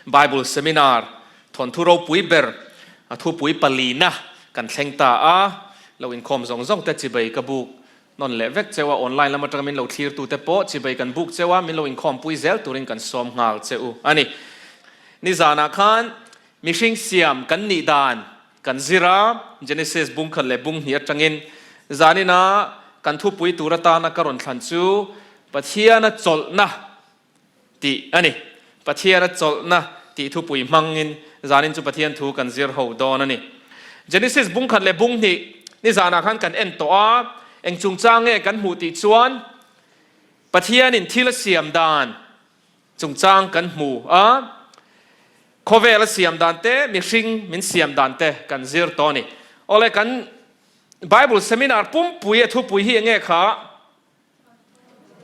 Bible Seminar thawnthu ropui ber a thupui palina kan thleng ta a, lo inkhawm zawng zawng te chibei ka buk nawn leh vek cheu a, online lam atanga min lo thlir tu te pawh chibei kan buk cheu a, min lo inkhawmpui zel turin kan sawm nghal che u a ni. Nizanah khan mihring siam kan nih dan kan zir a, Genesis bung khat leh bung hnih atangin zanina kan thupui tur atana ka rawn thlan chu Pathiana chawlhna tih a ni. Pathiana chawlhna tih thupui hmangin zanin chu Pathian thu kan zir ho dawn a ni. Genesis bung khat leh bung hnih nizanah khan kan en tawh a, eng chungchang nge kan hmuh tih chuan Pathianin thil a siam dan chungchang kan hmu a, khawvel a siam dan te, mihring min siam dan te kan zir tawh a ni. Awle kan Bible seminar pumpui a thupui hi enge kha?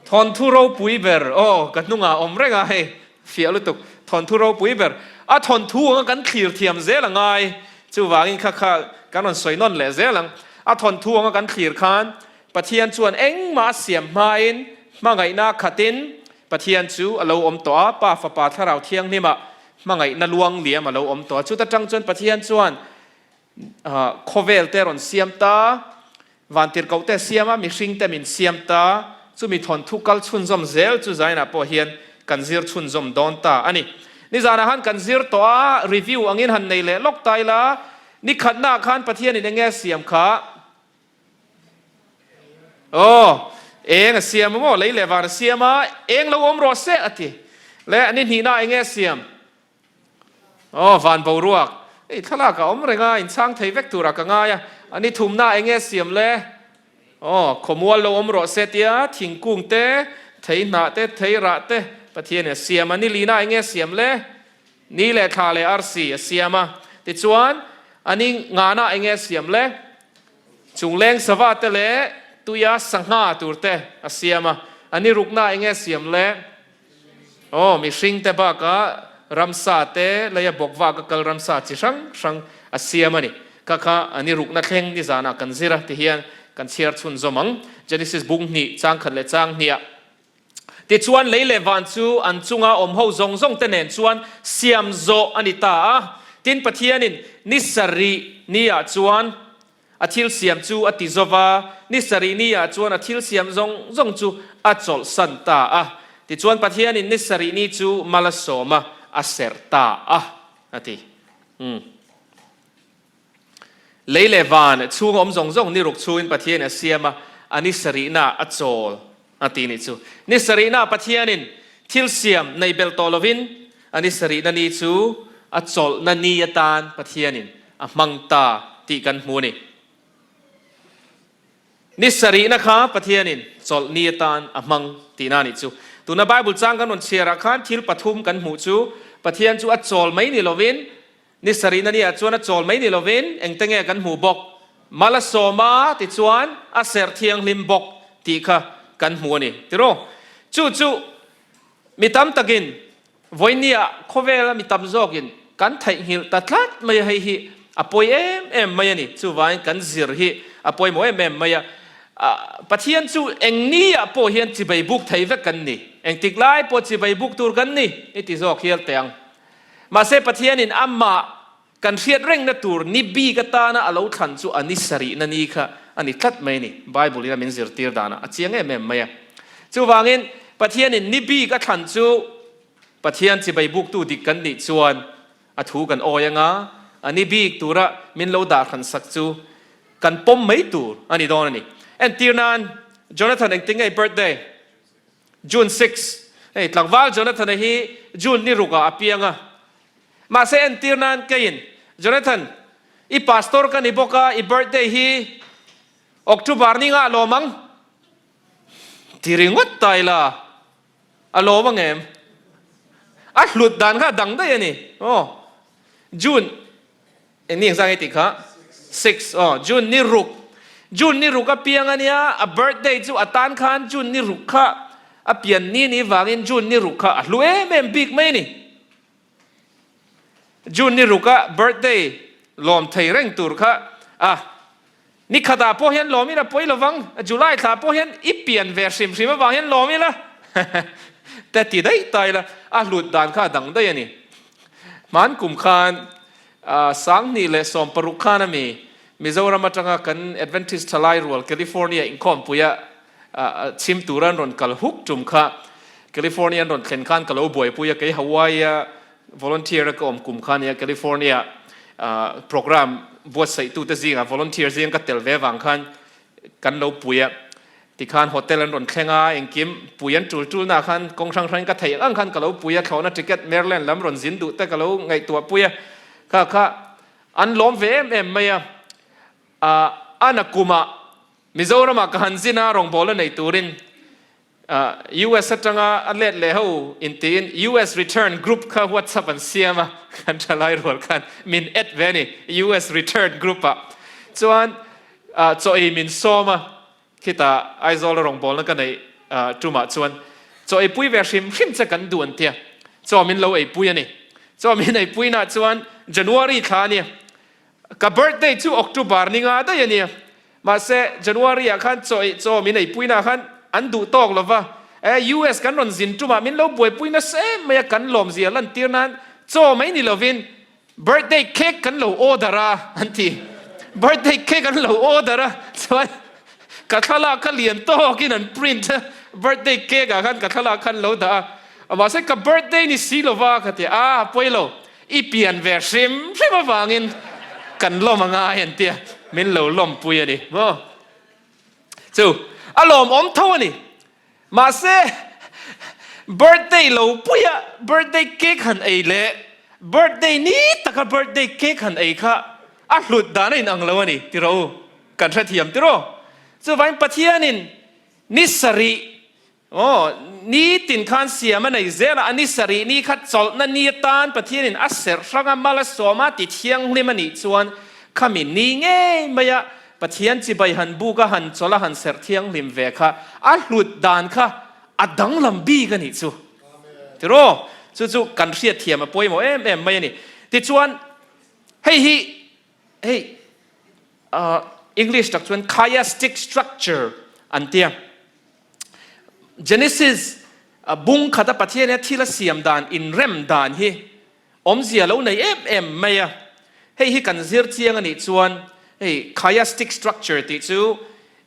Thawnthu ropui ber, aw ka hnungah awm reng a hei, fiah lutuk, thawnthu ropui ber, a thawnthu anga kan thlir thiam zel a ngai, chuvangin kha kha kan rawn sawi nawn leh zel ang, a thawnthu anga kan thlir khan Pathian chuan engmah a siam hmain hmangaihna khatin Pathian chu a lo awm tawh a, Pa Fapa Thlarau Thianghlimah hmangaihna luang liam a lo awm tawh a, chuta tang chuan Pathian chuan Khawvel te rawn siam ta, vantirhkoh te siam a, mihring te min siam ta, chumi thawnthu kal chhunzawm zel chu zainah pawh hian kan zir chhunzawm dawn ta a ni. Nizanah han kan zir tawh a, review angin han nei leh lawk ta ila, nikhatnaah khan Pathianin enge a siam kha? Aw, eng a siam a maw? Lei leh van a siam a, eng lo awm rawh se a ti. Leh ni hnihnaah enge a siam? Aw, van boruak. Hei thlalak a awm reng a, inchhang thei vek turah ka ngai a. A ni thumna eng nge siam le? Aw, khawmual lo awm rawh se tia thingkung te, thei hnah te, thei rah te Pathianin a siam a. Ni lina eng nge siam le? Ni leh thla leh arsi a siam a. Tichuan, a ni ngana eng nge siam le? Chungleng sava te leh tuia sangha tur te a siam a. A ni rukna eng nge siam le? Aw, mihring te bakah ramsa te, leia bawk vaka kal ramsa chi hrang hrang a siam a ni. Kha kha a ni rukna thleng nizanah kan zir a tihian kan chhiar chhunzawm ang. Genesis bung hnih, chang khat leh chang hniah. Tichuan lei leh van chu an chunga awm ho zawng zawng te nen chuan siam zawh a ni ta a. Tin, Pathianin ni sarih niah chuan A thil siam chu a ti zova, ni sarih ni ah chuan a thil siam zawng zawng chu a chawlhsan ta a. Tichuan Pathianin ni sarih ni chu mal a sawm a, a serh ta a, a ti. Umm. Lei leh van chhunga awm zawng zawng ni ruk chhungin Pathianin a siam a, a ni sarihna a chawl a ti nih chu. Ni sarihna Pathianin thil siam nei belh tawh lovin a ni sarihna ni chu a chawlhna ni atan Pathianin a hmang ta tih kan hmu a ni. Ni sarihna kha Pathianin chawlh ni atan a hmang tihna a nih chu. Tuna Bible chang kan rawn chhiarah khan thil pathum kan hmuh chu, Pathian chu a chawl mai ni lovin, ni sarihna niah chuan a chawl mai ni lovin engte nge kan hmuh bawk? Mal a sawm a tichuan a serh thianghlim bawk tih kha kan hmu a ni. Tiraw? Chu chu mi tam takin Vawinia khawvela mi tam zawkin kan theihnghilh ta tlat mai a, hei hi a pawi em em mai a ni. Chuvangin kan zir hi a pawimawh em em mai a. Pathian chu eng niah pawh hian chibei buk thei vek kan ni. Engtik lai pawh chibei buk tur kan ni i ti zawk hial teh ang. Mahse Pathianin amah kan hriat rengna tur ni bik atana a lo thlan chu a ni sarihna ni kha a ni tlat mai a ni. Bible in a min zirtir danah a chiang em em mai a. Chuvangin Pathianin ni bik a thlan chu Pathian chibai buktu dik kan nih chuan a thu kan awi anga, a ni bik tura min lo dah hran sak chu kan pawm mai tur a ni dawn a ni. Entir nan Jonathan engtin nge birthday? June 6. Hei tlangval Jonathan-a hi June ni rukah a piang a. Mahse entir nan keiin, Jonathan, i pastor ka ni bawk a, i birthday hi October ni nga lawm ang ti ringawt ta ila, a lawm ang em? A hlut dan kha a dang daih a ni. Aw, June Eng ni engzah nge tih kha? Six, aw, June ni ruk. June ni ruk a piang a nia, a birthday chu a tan khan June ni ruk kha a pian ni ni vangin June ni ruk kha a hlu em em bik mai a ni. June ni ruk a birthday lawm thei reng tur kha a ni khatah pawh hian lawm ila pawi lovang, July thla pawh hian i pian ve hrim hrim avang hian lawm ila te ti daih ta ila a hlut dan kha a dang daih a ni. Hman kum khan 2016 khan ami Mizoram atanga kan Adventist thalai rual California inkhawmpuia chhim tura an rawn kal huk tum kha California an rawn thlen khan ka lo buaipui a, kei Hawaii-a volunteer a ka awm kum kha ania California program buatsaihtute zingah volunteer zing ka tel ve vang khan kan lo pui a, tikhan hotel an rawn thleng a, engkim pui an tul tul na khan kawng hrang hrangin ka theih ang ang khan ka lo pui a, thlawhna ticket Maryland lam rawn zin duh te ka lo ngaihtuah pui a, kha kha an lawm ve em em mai a, ah a nakumah Mizoramah ka han zin a rawngbawlna nei turin US atanga a let leh ho intiin US return group kha WhatsApp an siam a, kan thalai rual khan min add ve a ni US return group ah chuan chaw ei min sawm a, khitah Aizawl a rawngbawlna ka neih tumah chuan chaw ei pui ve hrim hrim che kan duh an tia, chaw min lo ei pui a ni. Chaw min ei pui nah chuan January thla a nia, Ka birthday chu October ni nga daih a nia. Mahse, January ah khan chaw ei chaw min eipuina ah khan an duh tawk lo va. E, US kan rawn zin tumah min lo buaipui nasa em mai a, kan lawmzia lantir nan chaw mai ni lovin birthday cake kan lo order a, an ti. Birthday cake an lo order a, chuan ka thlalak kha lian tawkin an print a, birthday cake ah khan ka thlalak khan lo dah a. Mahse, ka birthday ni si lo va, ka ti a, a pawi lo. I pian ve hrim hrim avangin kan lawm a ngai an tia, min lo lawmpui a ni maw? Chu a lawmawm tho a ni. Mahse, birthday lo puia birthday cake han ei leh birthday ni taka birthday cake han ei kha a hlut dan a inang lo a ni tiraw u? Kan hrethiam tiraw? Chuvangin Pathianin ni sarih Aw, nitin khan siam a nei zel a, a ni sarih ni kha chawlhna ni atan Pathianin a serh hrang a, mal a sawm a, ti thianghlim a nih chuan khami ni ngei maia Pathian chibai han buk a, han chawlh a, han serh thianghlim ve kha a hlut dan kha a danglam bik a nih chu. Tiraw? Chu chu kan hriatthiam a pawimawh em em mai a ni. Tichuan, hei hi hei English tak chuan chiastic structure an tia. Genesis bung khata Pathian hian thil a siam dan inrem dan hi awmzia lo nei em em mai a. Hei hi kan zir chiang a nih chuan hei chiastic structure tih chu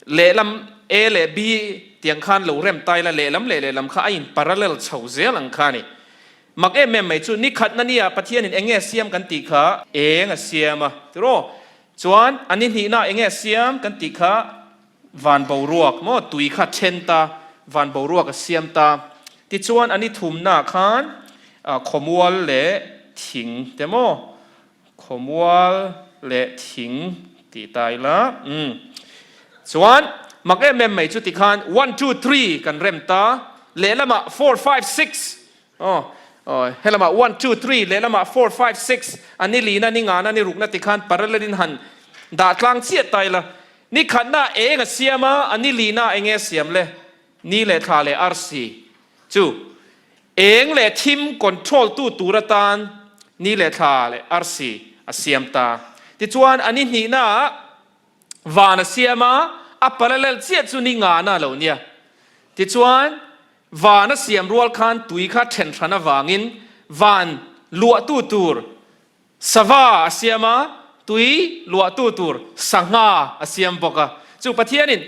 lehlam A leh B tiang khan lo rem tai la lehlam leh lehlam kha a in parallel chho zel ang kha a ni. Mak em em mai chu ni khatna nia Pathianin eng nge a siam kan tih kha eng a siam a tiraw? Chuan a ni hnihna eng nge a siam kan tih kha van boruak maw tui kha then ta, van boruak a siam ta. Tichuan a ni thumna khan khawmual leh thing te maw Khawmual leh thing tih ta ila umm. Chuan mak em em mai chu tikhan one two three kan rem ta, lehlamah four five six aw aw helamah one two three lehlamah four five six a ni lina ni ngana ni rukna tikhan parallel in han dah tlang chiah ta ila. Ni khatna eng a siam a, a ni lina eng nge a siam le? Ni leh thla leh arsi chu Eng leh thim control tu tur atan ni leh thla leh arsi a siam ta. Tichuan a ni hnihna ah van a siam a, a parallel chiah chu ni ngana a lo nia. Tichuan van a siam rual khan tui kha then hran avangin van luahtu tur sava a siam a, tui luahtu tur sangha a siam bawk a. Chu Pathianin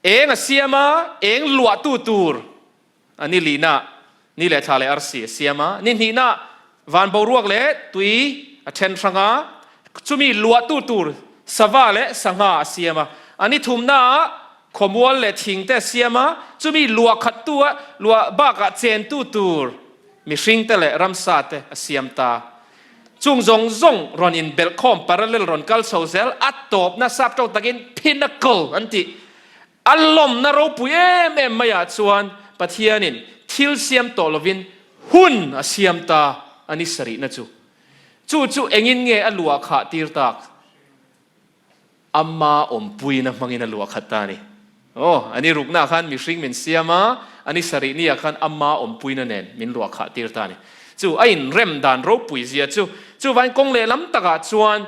eng a siam a, eng luahtu tur A ni lihna, ni leh thla leh arsi a siam a, ni hnihna van boruak leh tui a then hrang a, chumi luahtu tur sava leh sangha a siam a, a ni thumnaah khawmual leh thing te a siam a, chumi luah khattu a luah bakah chentu tur mihring te leh ramsa te a siam ta. Chung zawng zawng rawn inbelhkhawm parallel rawn kal chho zel a tawpna sap tawk takin pinnacle an tih A lawmna ropui em em maiah chuan Pathianin thil siam tawh lovin hun a siam ta a ni sarihna chu. Chu chu engin nge a luah khah tir tak? Ama awmpuina hmangin a luah khat ta a ni. Aw, a ni ruknaah khan mihring min siam a, a ni sarih niah khan ama awmpuina nen min luah khah tir ta a ni. Chu a inrem dan ropui zia chu, chuvain kawng lehlam takah chuan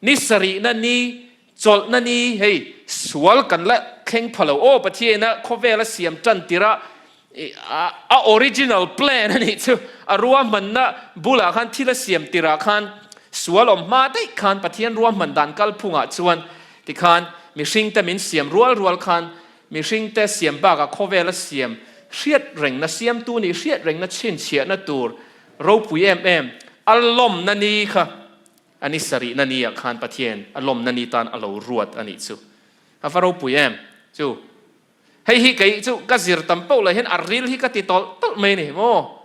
Ni sarihna ni, chawlhna ni, hei sual kan la thleng pha lo aw, Pathiaina khawvela siam tan tirah. A original plan a nih chu. A ruahmanna bulah khan thil a siam tirah khan sual awm hma daih khan Pathian ruahman dan kalphungah chuan tikhan mihringte min siam rual rual khan mihringte siam bakah khawvela siam hriat rengna siamtu nih hriat rengna chhinchhiahna tur ropui em em a lawmna ni kha a ni sarihna ni ah khan Pathian a lawmna ni tan a lo ruat a nih chu. A va ropui em chu. Hei hi kei chu ka zir tam poh lah hian a ril hi ka ti tawlh tawlh mai a ni maw?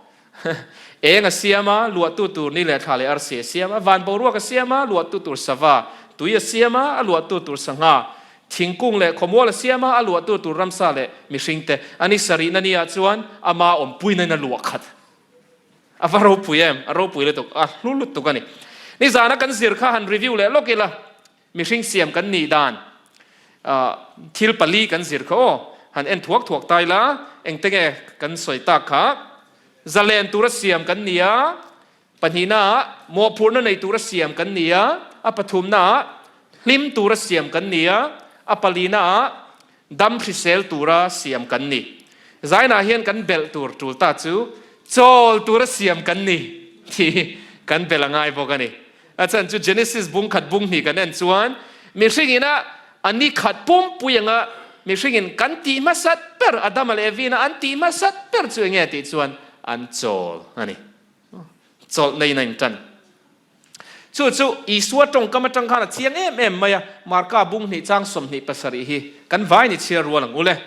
Eng a siam a, luahtu tur ni leh thla leh arsi a siam a, van boruak a siam a, luahtu tur sava, tui a siam a, a luahtu tur sangha, thingkung leh khawmual a siam a, a luahtu tur ramsa leh mihring te. A ni sarihna ni ah chuan ama awmpuina in a luah khat. A va ropui em? A ropui lutuk, a hlu lutuk a ni. Nizana kan zir kha han review leh lawk ila. Mihring siam kan nih dan thil pali kan zir kha aw, han en thuak thuak ta ila, engte nge kan sawi tak kha? Zalen tura siam kan ni a, pahnihnaah mawhphurhna nei tura siam kan ni a, a pathumnaah hlim tura siam kan ni a, a palinaah Dam hrisel tura siam kan ni. Zainah hian kan belh tur tul ta chu chawl tura siam kan ni tih kan belh a ngai bawk a ni. A chhan chu Genesis bung khat bung hnih kan en chuan mihring ina a ni khat pumpui anga mihring in kan tih hmasat ber Adama leh Evi ina an tih hmasat ber chu enge tih chuan an chawl a ni. Chawlhna in a intan. Chu chu Isua tawngkam atang khan a chiang em em mai a, Marka bung hnih chang 27 hi kan vai ni chhiar rual ang ule.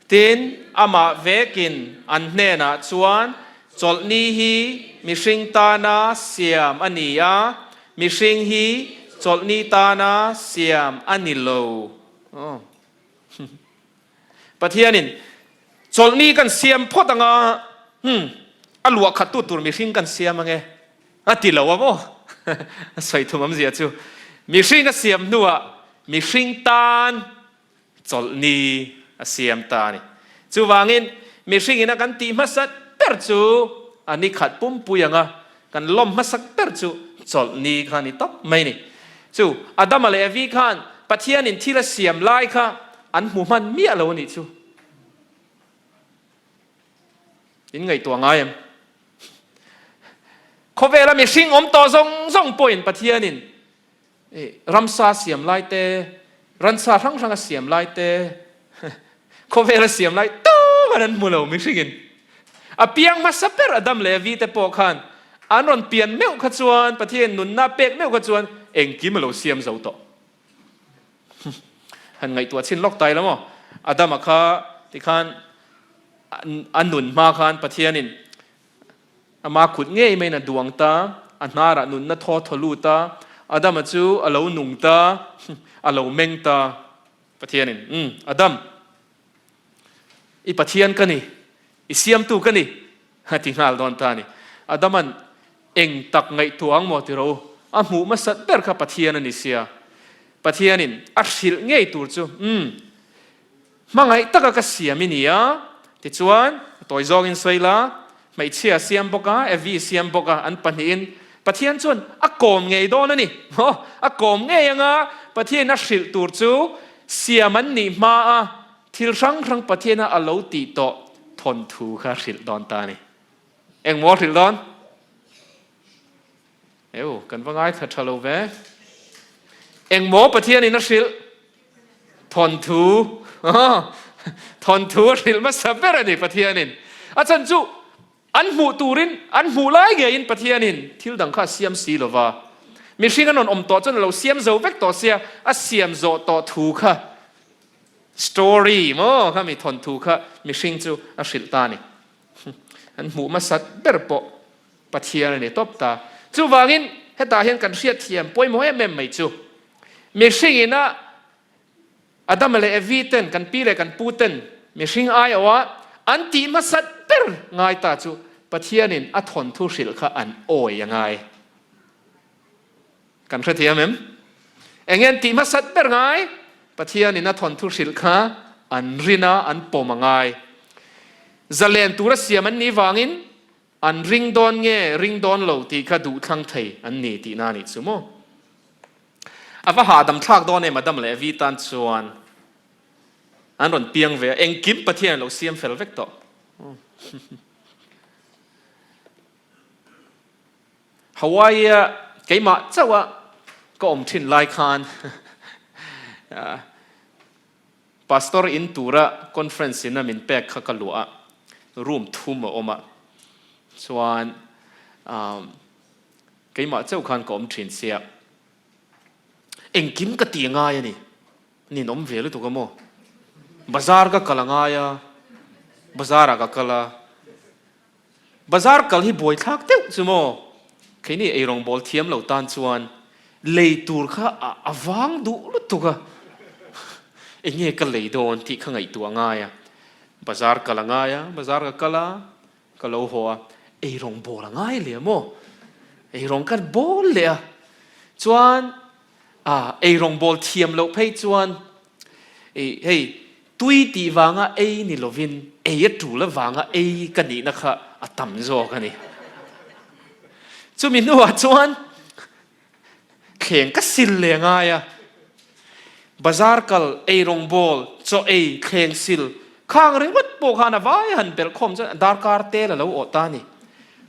Tin, amah vekin an hnenah chuan, Chawlhni hi mihring tana siam a ni a, mihring hi chawlhni tana siam a ni lo. Pathianin chawlhni kan siam phawt anga, hmm, a luah khattu tur mihring kan siam ange a ti lo a maw? A sawi thum awmzia chu mihring a siam hnuah mihring tan chawlhni a siam ta a ni. Chuvangin mihringin a kan tih hmasat ber chu a ni khat pumpui anga kan lawm hmasak ber chu chawlhni kha a ni tawp mai a ni. Chu Adama leh Evi khan Pathianin thil a siam lai kha an hmu hman miah lo a nih chu. In ngaihtuah ngai em? Khawvela mihring awm tawh zawng zawng pawhin Pathianin Ramsa siam lai te, ransa hrang hrang a siam lai te, khawvel a siam lai tuman an hmu lo mihringin. A piang hmasa ber Adam leh Evi te pawh khan an rawn pian meuh kha chuan, Pathian nunna pek meuh kha chuan engkim a lo siam zo tawh. Han ngaihtuah chhin lawk tai la maw? Adama kha tikhan a nun hma khan Pathianin Ama kut ngei maiin a duang ta, a hnarah nunna thaw thaw lut a, Adama chu a lo nung ta, a lo meng ta. Pathianin, Umm, Adam, i Pathian ka ni, i siamtu ka ni, a ti nghal dawn ta a ni. Adama'n eng tak ngaihtuah ang maw ti ro, a hmuh hmasat ber kha Pathian a ni sia. Pathianin a hrilh ngei tur chu, Umm, Hmangaih taka ka siam i ni a, tichuan, tawi zawngin sawi la, hmeichhia a siam bawk a, Evi siam bawk a, an pahnihin Pathian chuan a kawm ngei dawn a ni. Maw? A kawm ngei anga Pathianin a hrilh tur chu siam an nih hma a, thil hrang hrang Pathiana a lo tih tawh thawnthu kha a hrilh dawn ta a ni. Eng maw a hrilh dawn? Eu, kan va ngaithla tha lo ve. Engmaw Pathianin a hrilh? Thawnthu. Thawnthu a hrilh hmasa ber a ni Pathianin. A chan chu an hmuh turin, an hmuh lai ngeiin Pathianin thil dang kha a siam si lo va. Mihring a rawn awm tawh chuan a lo siam zo vek tawh sia, a siam zawh tawh thu kha story maw kha mi thawnthu kha mihring chu a hrilh ta a ni. An hmuh hmasat ber pawh Pathian a ni tawp ta. Chuvangin hetah hian kan hriatthiam pawimawh em em mai chu mihring ina Adama leh Evi ten, kan pi leh kan pu ten mihring aiawha an tih hmasat ber ngai ta chu Pathianin a thawnthu hrilh kha an awi a ngai. Kan hrethiam em? Enge an tih hmasat ber ngai? Pathianin a thawnthu hrilh kha an rin a, an pawm a ngai. Zalen tura siam an nih vangin An ring dawn nge ring dawn lo tih kha duh thlang thei an ni tihna a nih chu maw? A va hahdam thlak dawn em Adam leh Evi tan chuan an rawn piang ve a, engkim Pathian a lo siam fel vek tawh. Hawaii-a keimah chauha ka awm thin lai khan Pastor in tura conference in a min pek kha ka luah a, room thum a awm a, chuan keimah chauh khan ka awm thin sia, engkim ka ti ngai a ni, ninawm ve lutuk a maw, bazar ka kal a ngai a, bazar ah ka kal a. Bazar kal hi buaithlak deuh chu maw? Keini eirawng bawl thiam lo tan chuan lei tur kha a vang duh lutuk a, eng nge ka lei dawn tih kha ngaihtuah a ngai a, bazar kal a ngai a, bazar ka kal a, ka lo haw a, eirawng bawl a ngai leh a maw? Eirawng ka bawl leh a, chuan eirawng bawl thiam loh phei chuan hei Tui tih vanga ei ni lovin ei a tul avanga ei ka nihna kha a tam zawk a ni. Chumi hnuah chuan thleng ka sil leh ngai a, bazar kal, ei rawngbawl, chaw ei, thleng sil khang ringawt pawh khan a vai han belh khawm chuan darkar tel a lo awh ta a ni.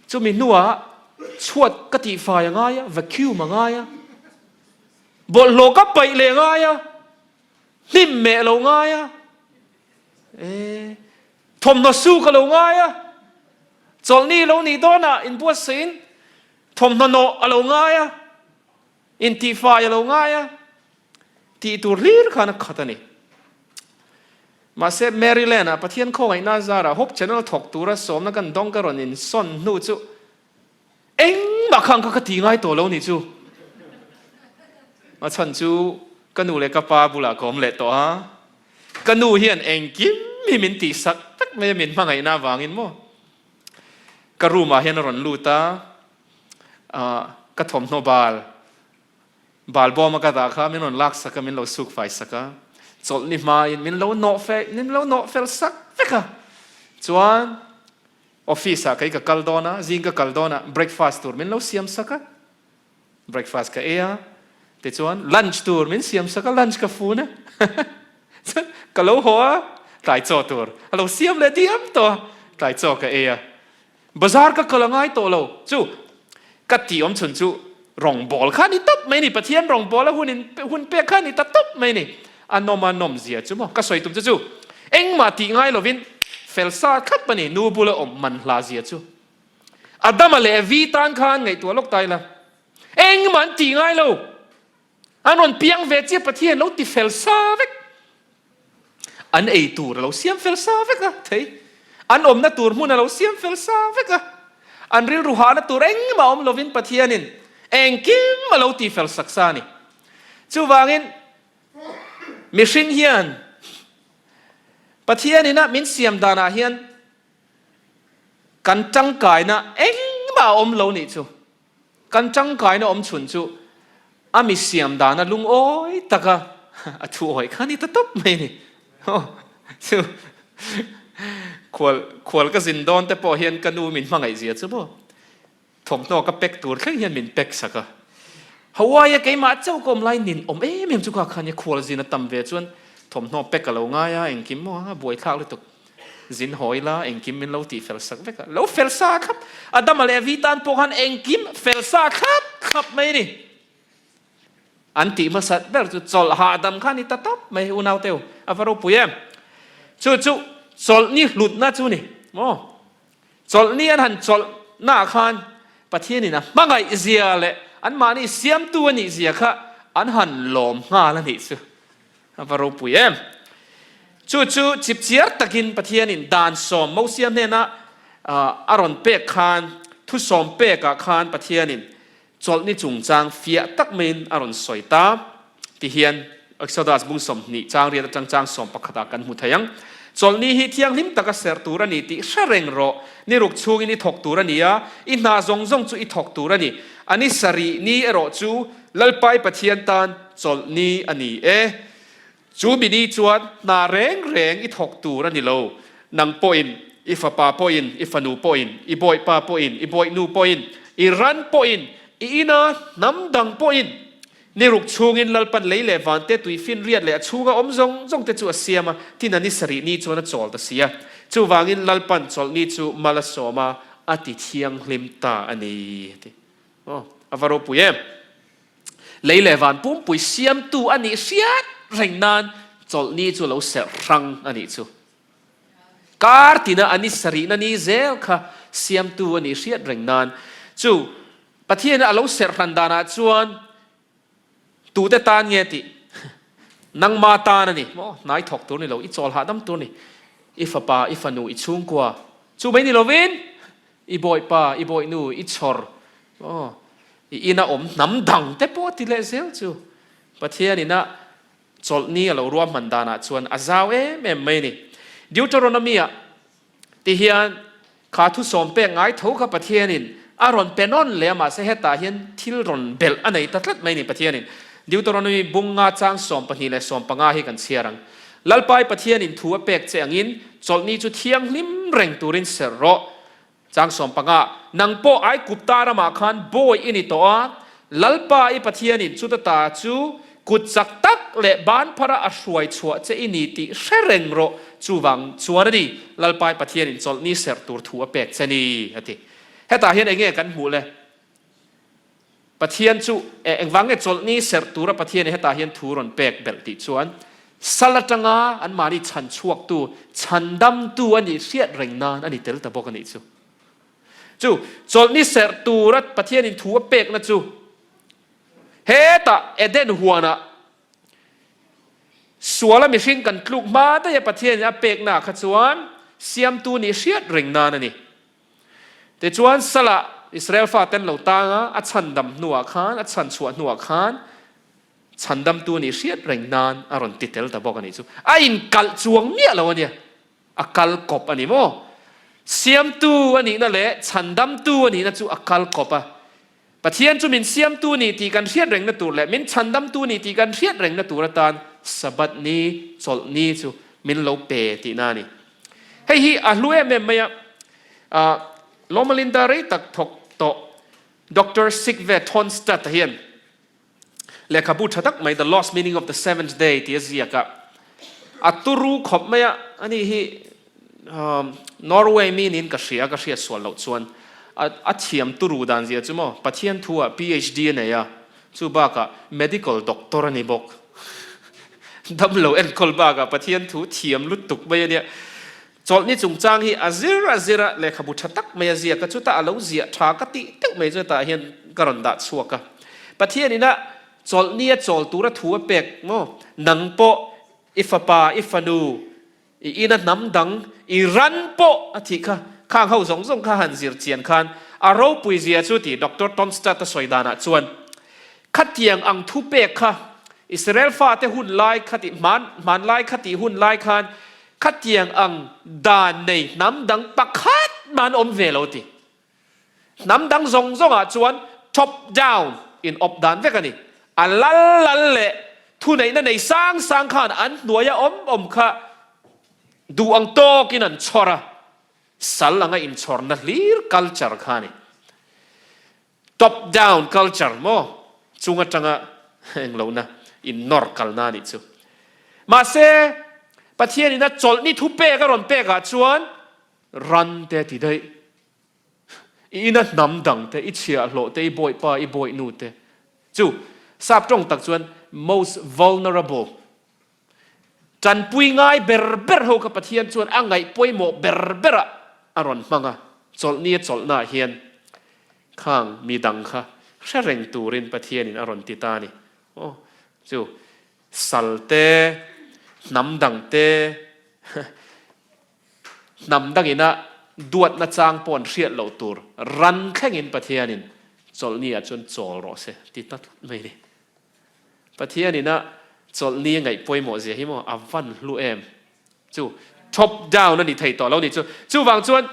Chumi hnuah chhuat ka tihfai a ngai a, vacuum a ngai a, bawlhhlawh ka paih leh ngai a, Hlim meh lo ngai a, e, thawmhnaw su ka lo ngai a, chawlhni lo nih dawnah inbuatsaih in thawmhnaw nawh a lo ngai a, intihfai a lo ngai a, tih tur hlir khan a khat a ni. Mahse, Maryland-ah Pathian khawngaihna zarah Hope Channel thawk tura sawmna kan dawng ka rawn insawn hnu chu Engmah kha ang kha ka ti ngai tawh lo nih chu. A chhan chu ka nu leh ka pa bulah ka awm leh tawh a, ka nu hian engkim hi min tihsak vek mai a, min hmangaihna avangin maw. Ka room ah hian a rawn lut a, ka thawmhnaw bal, bal bawm a ka dah kha min rawn lak sak a, min lo suk fai sak a, chawlhni hmain min lo nawh fel, min lo nawh fel sak vek a. Chuan Office ah kei ka kal dawn a, zing ka kal dawn a, breakfast tur min lo siam sak a, breakfast ka ei a, tichuan lunch tur min siam sak a, lunch ka fun a, chuan ka lo haw a, tlai chaw tur a lo siam leh diam tawh a, tlai chaw ka ei a, bazar ka kal a ngai tawh lo, chu ka tih awm chhun chu rawngbawl kha a ni tawp mai a ni, Pathian rawngbawl a hun in hun pek kha a ni ta tawp mai a ni, a nawm a nawm zia chu maw ka sawi tum chu chu engmah tih ngai lovin fel sa thlap a ni, nu bula awm man hla zia chu Adama leh Evi tan khan ngaihtuah lawk ta ila engmah an tih ngai lo. An rawn piang ve chiah Pathian lo ti fel sa vek. An ei tur a lo siam fel sa vek a thei. An awmna tur hmun a lo siam fel sa vek a. An rilru hahna tur engmah awm lovin Pathianin engkim a lo ti fel sak sa a ni. Chuvangin mihring hian Pathianin a min siam danah hian kan tangkaina engmah a awm lo nih chu. Kan tangkaina awm chhun chu a mi siam dana lungawi taka a thu awih kha a ni ta tawp mai a ni. Chu khual khual ka zin dawn te pawh hian ka nu min hmangaih zia chu maw thawmhnaw ka pack tur thleng hian min pack sak a. Hawaii a keimah chauh ka awm lai nin awm em em chu kha khan i khual zin a tam ve chuan thawmhnaw pack a lo ngai a engkim maw a buaithlak lutuk. Zin hawi la, engkim min lo tih fel sak vek a. Lo fel sa thlap. Adama leh Evi tan pawh khan engkim fel sa thlap thlap mai a ni. An tih hmasat ber chu chawlh hahdam kha a ni ta tawp mai unau teu. A va ropui em. Chu chu chawlhni hlutna chu ni maw. Chawlhni an han chawlh naah khan Pathianin a hmangaih zia leh anmahni siamtu a nih zia kha an han lawm nghal a nih chu. A va ropui em! Chu chu chipchiar takin Pathianin dan sawm Mosia hnena a rawn pek khan, thu sawm pekah khan Pathianin chawlhni chungchang fiah tak maiin a rawn sawi ta. Tihian Exodus bung 20 chang riat atang chang sawm pakhatah kan hmu thei ang. Chawlhni hi thianghlim taka serh tur a ni tih hre reng rawh. Ni ruk chhungin i thawk tur a ni a, i hna zawng zawng chu i thawk tur a ni. A ni sarih ni erawh chu Lalpai Pathian tan chawlhni a ni e. Chu mi ni chuan hna reng reng i thawk tur a ni lo. Nang pawhin, i fapa pawhin, i fanu pawhin, i bawihpa pawhin, i bawihnu pawhin, i ran pawhin, i ina hnam dang pawhin. Ni ruk chhungin Lalpan lei leh vante tui finriat leh a chhunga awm zawng zawng te chu a siam a, tin a ni sarih ni chuan a chawl ta si a. Chuvangin Lalpan chawlhni chu mal a sawm a, a ti thianghlim ta a ni, a ti. Aw, a va ropui em! Lei leh van pumpui siamtu a nih hriat reng nan chawlhni chu lo serh hrang a nih chu. Kar tina a ni sarihna ni zel kha siamtu a nih hriat reng nan chu Pathian a lo serh hran danah chuan tute tan nge tih nangma tan a ni maw? Hnai thawk tur ni lo, i chawl hahdam tur ni, i fapa, i fanu, i chhungkua chu mai ni lovin I bawipa, i bawihnu, i chhawr, aw, i ina awm hnam dang te pawh a ti leh zel chu. Pathian ina chawlhni a lo ruahman danah chuan a zau em em mai a ni. Deuteronomy-ah ti hian kha thusawm pek ngai tho kha Pathianin a rawn pe nawn leh a, mahse hetah hian thil rawn belh a nei ta tlat mai a ni Pathianin. Deuteronomy bung nga chang 12 leh 15 hi kan chhiar ang. Lalpai Pathianin thu a pek che angin chawlhni chu thianghlim reng turin serh rawh. Chang 15, Nang pawh Aigupta ramah khan bawi i ni tawh a, Lalpa i Pathianin chuta ta chu kut chak tak leh ban phara a hruai chhuah che i ni tih hre reng rawh. Chuvang chuan a ni, Lalpa i Pathianin chawlhni serh tur thu a pek che ni, a ti. Hetah hian enge kan hmuh le? Pathian chu engvang nge chawlhni serh tura Pathianin hetah hian thu rawn pek belh tih chuan sal atanga anmahni chhan chhuaktu, chhandamtu a nih hriat reng nan a ni tel ta bawk a nih chu. Chu chawlhni serh tura Pathianin thu a pekna chu hetah Eden huanah suala mihring kan tluk hma daih a Pathianin a peknaah kha chuan siamtu nih hriat reng nan a ni. Tichuan, Salah Israel faten lo tang a, a chhandam hnuah khan, a chhan chhuah hnuah khan chhandamtu nih hriat reng nan a rawn ti tel ta bawk a nih chu. A inkalh chuang miah lo a nia, a kal kawp a ni maw? Siamtu a nihna leh chhandamtu a nihna chu a kal kawp a. Pathian chu min siamtu ni tih kan hriat rengna tur leh min chhandamtu ni tih kan hriat rengna tur atan Sabbath ni, chawlh ni chu min lo pe tihna a ni. Hei hi a hlu em em mai a, Loma Linda rei tak thawk tawh Doctor Sigve Tonstad-a hian Lehkhabu tha tak mai The Lost Meaning of the Seventh Day tih a ziak a, a turu khawp mai a, ani hi Norway mi niin ka hria, ka hriat sual loh chuan a thiam turu dan zia chu maw, Pathian thu ah PhD a nei a, chu bakah medical doctor a ni bawk. Damlo enkawl bakah Pathian thu thiam lutuk mai a nia. Chawlhni chungchang hi a zir a zir a, lehkhabu tha tak mai a ziak a, chutah a lo ziah tha ka tih deuh mai chu hetah hian ka rawn dah chhuak a. Pathian ina chawlhni a chawl tura thu a pek maw? Nang pawh i fapa, i fanu, i ina hnam dang, i ran pawh a thih kha, khang ho zawng zawng kha han zir chian khan a ropui zia chu tih Doctor Tonstad a sawi danah chuan Khatiang ang thu pek kha Israel fate hun lai kha tih hman hmanlai kha tih hun lai khan khatiang ang dan nei hnam dang pakhat mah an awm ve lo ti. Hnam dang zawng zawngah chuan top down in awp dan vek a ni. A lal lal leh thuneihna nei sang sang khan an hnuaia awm awm kha duh ang tawkin an chhawr a, sal anga inchhawrna hlir culture kha a ni. Top down culture maw chung atanga englohna in nawr kalna a nih chu. Mahse, Pathianin a chawlhni thu pek a rawn pekah chuan ran te a ti daih. I ina hnam dang te, i chhiahhlawh te, i bawipa, i bawihnu te chu sap tawng tak chuan most vulnerable Tanpui ngai ber ber ho kha Pathian chuan a ngaih pawimawh ber berah a rawn hmang a, chawlhni a chawlhnaah hian khang mi dang kha hre reng turin Pathianin a rawn ti ta a ni. Aw, chu sal te, hnam dang te, hnam dangina duatna chang pawh an hriat loh tur ran thlengin Pathianin chawlhni ah chuan chawl rawh se ti ta tlat mai a ni. Pathian ina chawlhni a ngaih pawimawh zia hi maw a van hlu em? Chu top down a ni thei tawh lo ni chu. Chuvang chuan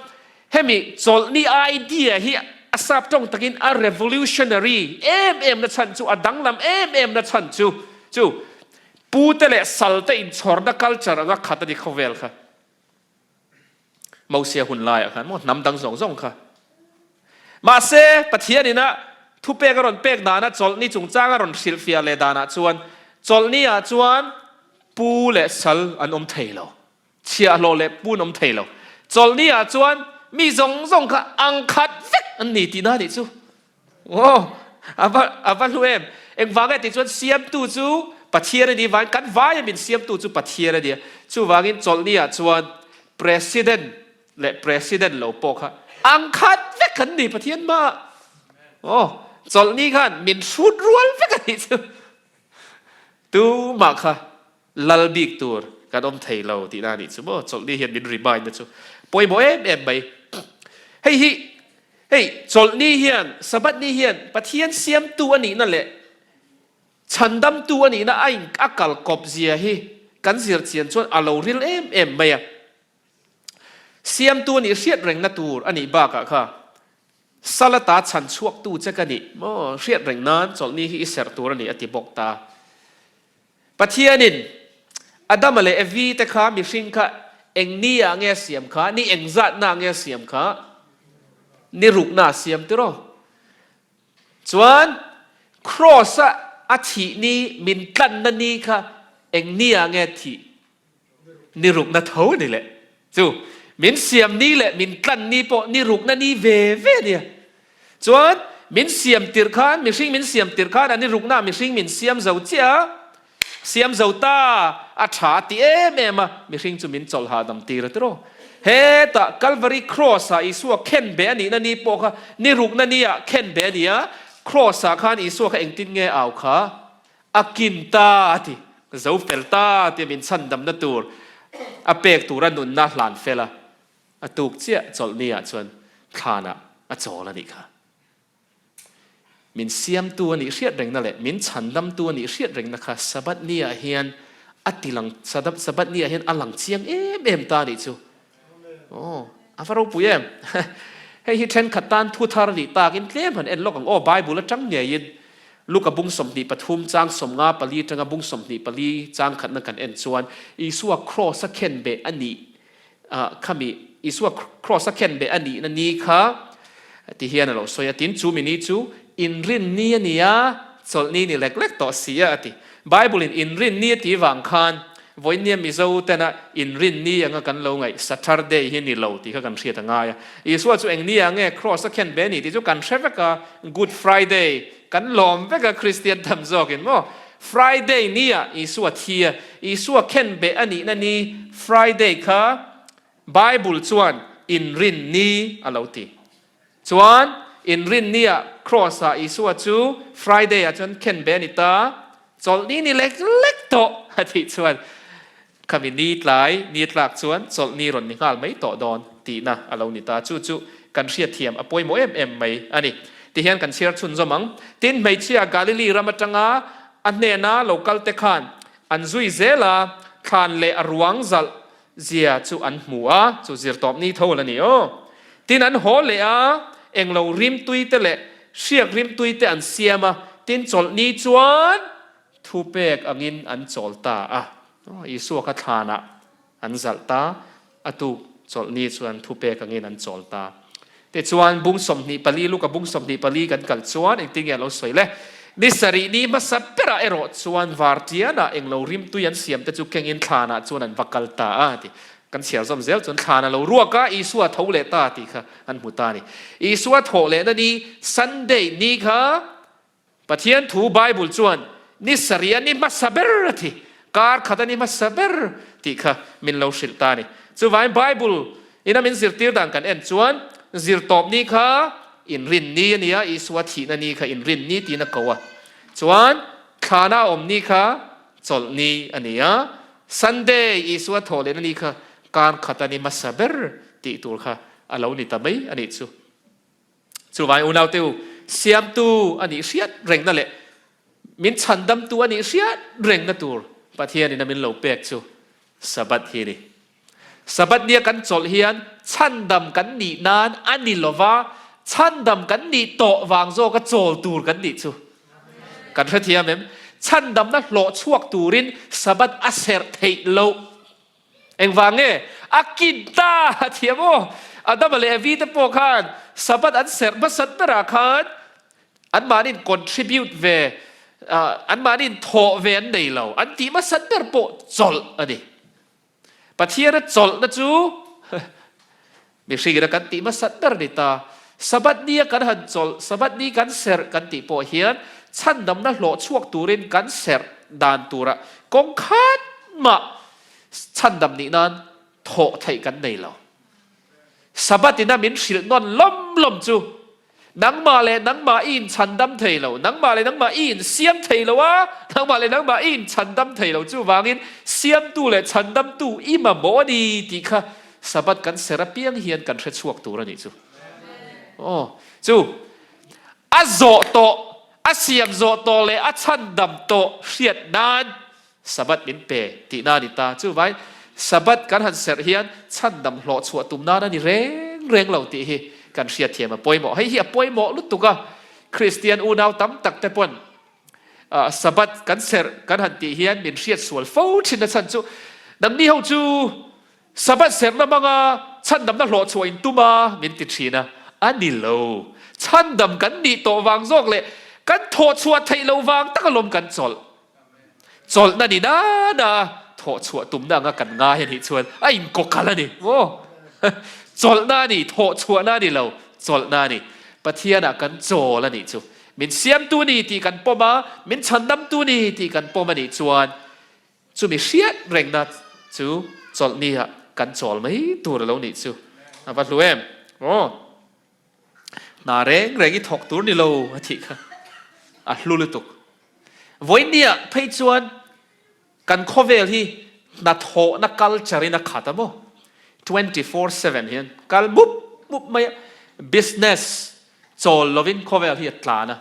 hemi chawlhni idea hi a sap tawng takin a revolutionary em em na chhan chu, a danglam em em na chhan chu, chu pute leh salte inchhawrna culture anga khat a ni khawvel kha. Mosia hun laiah khan maw hnam dang zawng zawng kha. Mahse Pathian ina. Thupek a rawn pek dana chawlhni chungchang a rawn hrilhfiah leh danah chuan chawlhni ah chuan pu leh sal an awm thei lo, chhiahhlawh leh pu an awm thei lo. Chawlhni ah chuan mi zawng zawng kha ang khat vek an ni tihna a nih chu. Aw, a va a va hlu em! Engvang nge tih chuan siamtu chu Pathian a ni vangin kan vaia min siamtu chu Pathian a nia. Chuvangin chawlhni ah chuan President leh President lo pawh kha ang khat vek kan ni Pathian hmaah. Aw, chawlhni khan min hrut rual vek a nih chu. Tumah kha lal bik tur kan awm thei lo tihna a nih chu maw. Chawlhni hian min remind na chu pawimawh em em mai. Hei hi, hei chawlhni hian, Sabbath ni hian Pathian siamtu a nihna leh Chhandamtu a nihna a in a kal kawp zia hi kan zir chian chuan a lo ril em em mai a. Siamtu a nih hriat rengna tur a nih bakah kha Salata chhan chhuaktu che ka nih maw hriat reng nan chawlhni hi i serh tur a ni a ti bawk ta. Pathianin Adama leh Evi te kha mihring kha eng ni ah nge a siam kha, ni engzatna nge a siam kha, ni rukna a siam tiraw? Chuan Kraws a a thih ni min tlanna ni kha eng ni ah nge a thih? Ni rukna tho ni leh. Chu min siam ni leh min tlan ni pawh ni rukna ni ve ve a nia. Chuan min siam tirh khan, mihring min siam tirh khan a ni rukna mihring min siam zo chiah a, siam zo ta a tha a ti em em a, mihring chu min chawlh hahdam tir a tiraw. Hetah Calvary Cross ah Isua khen be a nihna ni pawh kha ni rukna ni ah khen be a ni a, Cross ah khan Isua kha engtin nge au kha? A kin ta a ti, zo fel ta tia min chhandamna tur a pek tura nunna hlan fel a, a tuk chiah chawlhni ah chuan thlanah a chawl a nih kha. Min siamtu a nih hriat rengna leh min chhandamtu a nih hriat rengna kha Sabbath ni ah hian a ti lang, Sabbath ni ah hian a lang chiang em em ta a nih chu. Aw, a va ropui em! Hei hi thenkhat tan thu thar nih takin tlem han en lawk ang aw, Bible atang ngeiin Luka bung 23 chang 54 atanga bung 24 chang khatna kan en chuan Isua kraws a khen beh a nih khami Isua kraws a khen beh a nihna ni kha ti hian a lo sawi a, tin chu mi ni chu inrin ni a ni a, chawlhni ni lek lek tawh si a a ti. Bible in inrin ni a tih vang khan Vawinia Mizo tena inrinni anga kan lo ngaih Saturday hi ni lo tih kha kan hriat a ngai a. Isua chu eng nia nge Kraws a khen ve ni tih chu kan hre vek a, Good Friday kan lawm vek a Kristian tam zawkin maw. Friday nia Isua thi a, Isua khen beh a nihna ni Friday kha Bible chuan inrinni a lo ti. Chuan inrinnia Kraws-ah Isua chu Friday-ah chuan khen ve a ni ta, chawlhni ni lek lek tawh a tih chuan khami ni tlai ni tlak chuan chawlhni rawn ni nghal mai tawh dawn tihna a lo ni ta. Chu chu kan hriatthiam a pawimawh em em mai a ni. Tihian kan chhiar chhunzawm ang. Tin, hmeichhia Galili ram atanga a hnena lo kalte khan an zui zel a, thlan leh a ruang zalh Zia chu an hmu a, chu zirtawp ni tho la ni aw. Tin an haw leh a, englo rimtui te leh hriak rimtui te an siam a, tin chawlhni chuan thupek angin an chawl ta a. Isua kha thlanah an zalh ta, a tuk chawlhni chuan thupek angin an chawl ta. Tichuan, bung 24, Luka bung 24 kan kal chuan engtin nge a lo sawi le? Ni sarih ni hmasa berah erawh chuan vartianah englo rimtui an siam te chu kengin thlanah chuan an va kal ta a ti. Kan chhiar zawm zel chuan thlan a lo ruak a, Isua a tho leh ta tih kha an hmu ta a ni. Isua thawh lehna ni Sunday ni kha Pathian thu Bible chuan ni sarih a ni hmasa ber a ti, kar khat a ni hmasa ber tih kha min lo hrilh ta a ni. Chuvangin Bible ina min zirtir dan kan en chuan zirtawp ni kha inrin ni a ni a, Isua thihna ni kha inrin ni tiin a ko a. Chuan thlana a awm ni kha chawlh ni a ni a, Sunday Isua thawh lehna ni kha kar khat a ni hmasa ber tih tur kha a lo ni ta mai a nih chu. Chuvai unaute u, siamtu a nih hriat rengna leh min chhandamtu a nih hriat rengna tur Pathianin a min lo pek chu Sabbath hi a ni. Sabbath nia kan chawlh hian chhandam kan nih nan a ni lova, chhandam kan nih tawh vang zawka chawl tur kan nih chu. Kan hrethiam em? Chhandamna hlawh chhuak turin Sabbath a serh theih loh. Engvang nge? A kin ta a thiam aw. Adama leh Evi te pawh khan Sabbath an serh hmasat berah khan Anmahniin contribute ve, anmahniin thawh ve an nei lo. An tih hmasa ber pawh chawlh a ni. Pathiana chawlhna chu mihringina kan tih hmasa ber a ni ta. Sabbath nia kan han chawlh, Sabbath ni kan serh kan tih pawh hian chhandamna hlawh chhuak turin kan serh dan turah kawng khat mah chhandam nih nan thawh theih kan nei lo. Sabbath ina min hrilh nawn lawm lawm chu Nangmah leh nangmah i inchhandam thei lo, nangmah leh nangmah i insiam thei lo a, nangmah leh nangmah i inchhandam thei lo. Chuvangin siamtu leh chhandamtu i mamawh a ni tih kha Sabbath kan ser apiang hian kan hre chhuak tur a nih chu. Aw, chu a zawh tawh, a siam zawh tawh leh a chhandam tawh hriat nan Sabbath min pe tihna a ni ta. Chuvai, Sabbath kan han serh hian chhandam hlawh chhuah tum nan a ni reng reng lo tih hi kan hriatthiam a pawimawh. Hei hi a pawimawh lutuk a, Kristian unau tam tak te pawn Sabbath kan serh kan han tih hian min hriat sual fo thin a chhan chu nangni ho chu Sabbath serhna hmanga chhandamna hlawh chhuah in tum a min ti thin a, a ni lo. Chhandam kan nih tawh vang zawk leh kan thawh chhuah theih loh vang tak alawm kan chawlh. Chawlhna ni nana thawh chhuah tumna anga kan ngai a nih chuan a inkawkal a ni maw? Chawlhna a ni, thawh chhuahna a ni lo, chawlhna a ni. Pathianah kan chawl a nih chu. Min siamtu ni tih kan pawm a, min chhandamtu ni tih kan pawm a nih chuan chumi hriat rengna chu chawlhniah kan chawl mai tur a lo nih chu. A va hlu em? Aw. Hna reng reng i thawk tur ni lo a thih kha a hlu lutuk. Vawinia phei chuan kan khawvel hi hnathawhna culture in a khat a maw? 24/7 hian kal mup mup mai a, business chawl lovin khawvel hi a tlan a,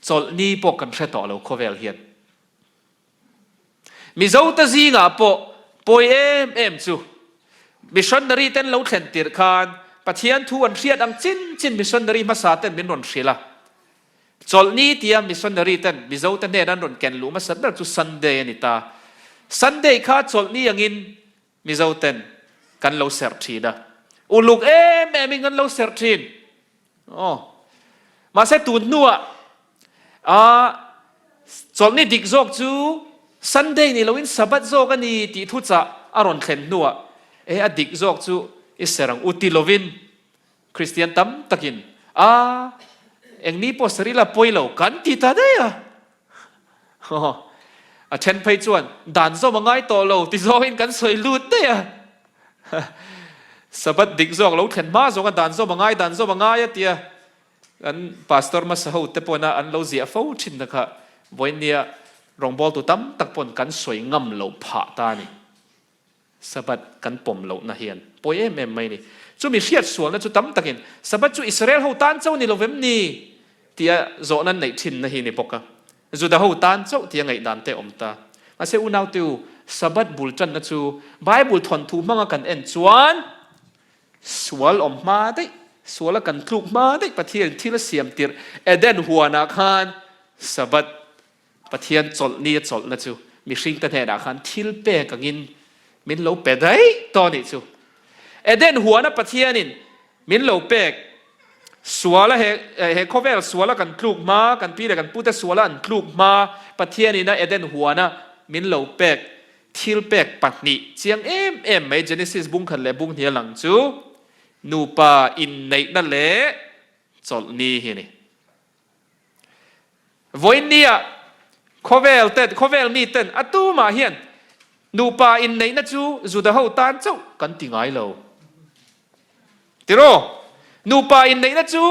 chawlhni pawh kan hre tawh lo khawvel hian. Mizote zingah pawh pawi em em chu missionary ten lo thlen tirh khan Pathian thu an hriat ang chin chin missionary hmasa ten min rawn hrilh a. Chawlhni tia missionary ten Mizote hnen an rawn ken luh hmasa ber chu Sunday a ni ta. Sunday kha chawlhni angin Mizoten kan lo serh thin a. Uluk em emin kan lo serh thin. Aw. Mahse tun hnuah a chawlhni dik zawk chu Sunday ni loin Sabbath zawk a ni tih thuchah a rawn thlen hnuah e a dik zawk chu i ser ang u ti lovin Kristian tam takin a eng ni pawh ser ila pawi lo kan ti ta daih a. Aw. A then phei chuan dan zawm a ngai tawh lo ti zawngin kan sawi lut daih a. Sabbath dik zawk lo thlen hma zawnga dan zawm a ngai, dan zawm a ngai a tia kan pastor hmasa ho te pawna an lo ziah fo thin na kha vawinia rawngbawltu tam tak pawn kan sawi ngam loh phah ta a ni. Sabbath kan pawm lohna hian pawi em em mai a ni. Chumi hriat sualna chu tam takin Sabbath chu Israel ho tan chauh ni lovem ni tia zawhna an neih thinna hi a ni bawk a. Juda ho tan chauh tia ngaihdan te awm ta. Mahse unaute u, Sabbath bul tanna chu Bible thawnthu hmanga kan en chuan sual awm hma daih, suala kan tluk hma daih Pathian thil a siam tirh Eden huanah khan Sabbath Pathian chawlhni a chawlhna chu mihringte hnenah khan thil pek angin min lo pe daih tawh a nih chu. Eden huana Pathianin Min lo pek. Suala he he khawvel suala kan tluk hma, kan pi leh kan pute suala an tluk hma, Pathian ina Eden huana min lo pek thil pek pahnih chiang em em mai Genesis bung khat leh bung hnih a lang chu nupa inneihna leh chawlhni hi a ni. Vawiinnia khawvel ten, khawvel mi ten a tumah hian nupa inneihna chu Juda ho tan chauh kan ti ngai lo. Tiraw? Nupa inneihna chu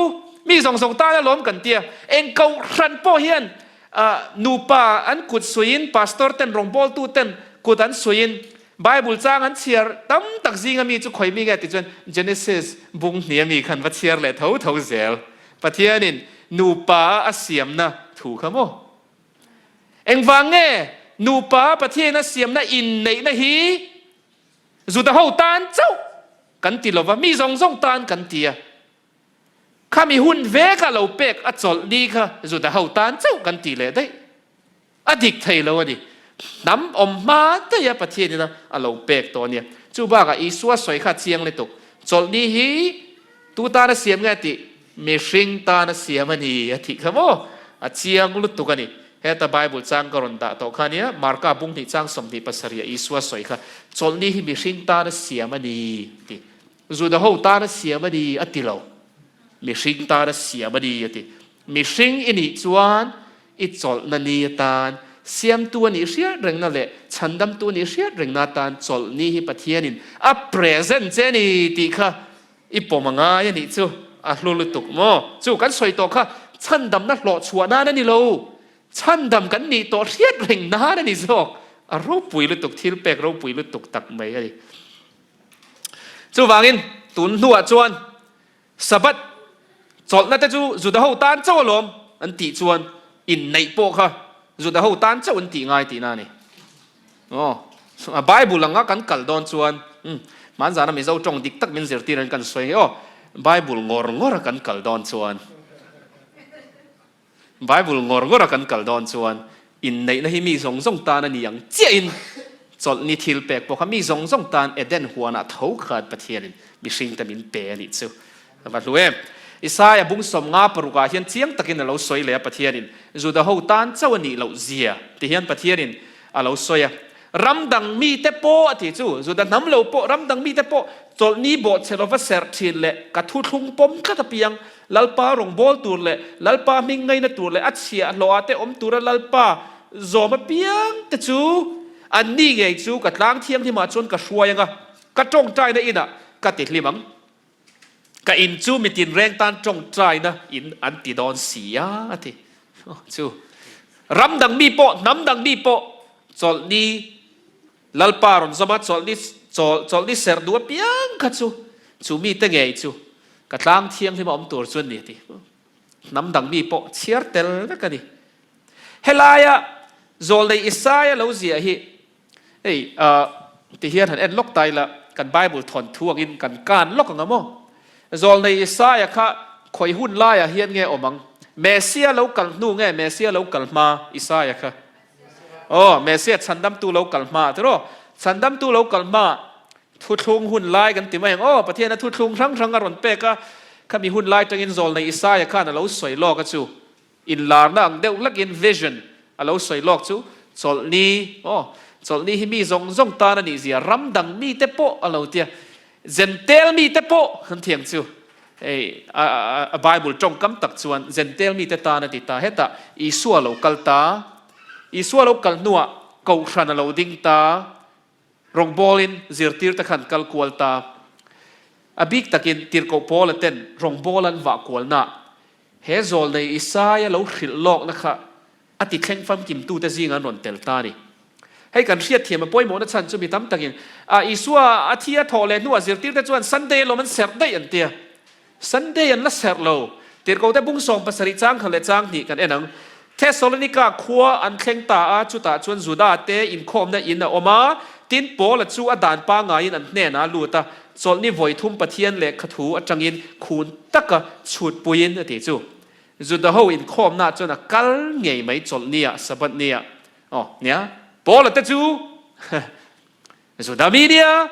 mi zawng zawng tan alawm kan tia. Eng kohhran pawh hian nupa an kut suiin, pastor ten, rawngbawltu ten kut an suiin, Bible chang an chhiar tam tak zinga mi chu khawi mi nge ti chuan Genesis bung hnia mi khan va chhiar leh tho tho zel. Pathianin nupa a siamna thu kha maw? Engvang nge nupa a Pathianin a siamna inneihna hi Juda ho tan chauh kan ti lova, mi zawng zawng tan kan ti a. Khami hun veka lo pek a chawlh ni kha Juda ho tan chauh kan ti leh daih. A dik thei lo a ni. Hnam awm hma daih a Pathianin a a lo pek tawh a nia. Chu bakah Isua sawi kha a chiang lutuk. Chawlhni hi tu tan a siam nge tih? Mihring tana siam a ni a tih kha maw? A chiang lutuk a ni. Heta Bible chang ka rawn dah tawh kha nia, Marka bung hnih chang 27 ah Isua sawi kha, Chawlhni hi mihring tana siam a ni a ti. Juda ho tana siam a ni a ti lo. Mihring tana siam a ni a ti. Mihring i nih chuan i chawlhna ni atan, siamtu a nih hriat rengna leh chhandamtu a nih hriat rengna atan chawlhni hi Pathianin a present che a ni tih kha I pawm a ngai a nih chu a hlu lutuk maw? Chu kan sawi tawh kha chhandamna hlawh chhuah nan a ni lo, chhandam kan nih tawh hriat reng nan a ni zawk. A ropui lutuk, thil pek ropui lutuk tak mai a ni. Chuvangin tun hnuah chuan Sabbath chawlhna te chu Juda ho tan chauh alawm an tih chuan inneih pawh kha Juda ho tan chauh an tih ngai tihna a ni. Aw, Bible anga kan kal dawn chuan hmanzana Mizo tawng dik tak min zirtir an kan sawi nge aw, Bible ngawr ngawr a kan kal dawn chuan, Bible ngawr ngawr a kan kal dawn chuan inneihna hi mi zawng zawng tan a ni ang chiahin chawlhni thil pek pawh kha mi zawng zawng tan Eden huanah tho khan Pathianin mihringte min pe a nih chu. A va hlu em! Isaia bung 50 parukah hian chiang takin a lo sawi leh a, Pathianin Juda ho tan chauh a nih loh zia ti hian Pathianin a lo sawi a. Ram dang mite pawh a ti chu, Juda hnam lo pawh ram dang mite pawh chawlhni bawhchhe lova serh thin leh ka thuthlung pawm tlat apiang Lalpa rawngbâwl tur leh Lalpa hming ngaina tur leh a chhiahhlawhah te awm tura Lalpa zawm apiang te chu anni ngei chu ka tlang thianghlimah chuan ka hruai ang a, ka tawngtaina inah ka ti hlim ang. Ka in chu mi tinreng tan tawngtaina in an ti dawn si a, a ti. Chu ram dang mi pawh, hnam dang mi pawh chawlhni Lalpa rawn zawm a, chawlhni chawl chawlhni serh duh apiang kha chu chu mite ngei chu ka tlang thianghlim a awm tur chu a ni, a ti. Hnam dang mi pawh chhiar tel vek a ni. Helaia zawlnei Isaia lo ziah hi Hei, ti hian han en lawk ta ila, kan Bible thawnthu angin kan kan lawk ang a maw? Zawlnei Isaia kha khawi hun laiah hian nge awm ang? Messia lo kal hnu nge Messia lo kal hma Isaia kha? Aw, Messia chhandamtu lo kal hma tiraw? Chhandamtu lo kal hma thuthlung hun lai kan ti mai ang. Aw, Pathiana thuthlung hrang hrang a rawn pek a, khami hun lai tangin zawlnei Isaia khan a lo sawi lawk a chu. Inlarna ang deuh hlakin vision a lo sawi lawk chu chawlhni, aw, chawlhni hi mi zawng zawng tan a nih zia, ram dang mite pawh a lo tia, Jentail mite pawh an thiang chu hei a Bible tawngkam tak chuan Jentail mite tan a ti ta, hetah Isua lo kal ta, Isua lo kal hnuah Kohhran a lo ding ta, rawngbawlin zirtirte khan kal kual ta, a bik takin Tirhkoh Paula ten rawngbawla an vah kualnaah He zawlnei Isaia lo hrilh lawkna kha a ti thleng famkimtute zingah an rawn tel ta a ni. Hei kan hriatthiam a pawimawhna chhan chu mi tam takin a Isua a thi a thawh leh hnuah zirtirte chuan Sunday lawm an serh daih an ti a. Sunday an la serh lo. Tirhkote bung 70 chang khat leh chang hnih kan en ang. Thessalonika khua an thleng ta a, chutah chuan Juda te inkhawmna in a awm a, tin Paula chu a dan pangaiin an hnenah a lut a, chawlhni vawi thum Pathian lehkha thu atangin khun taka chhutpuiin a ti chu. Juda ho inkhawmnaah chuan a kal ngei mai chawlhniah, Sabbath niah. Aw, nia, Paula te chu Juda mi nia!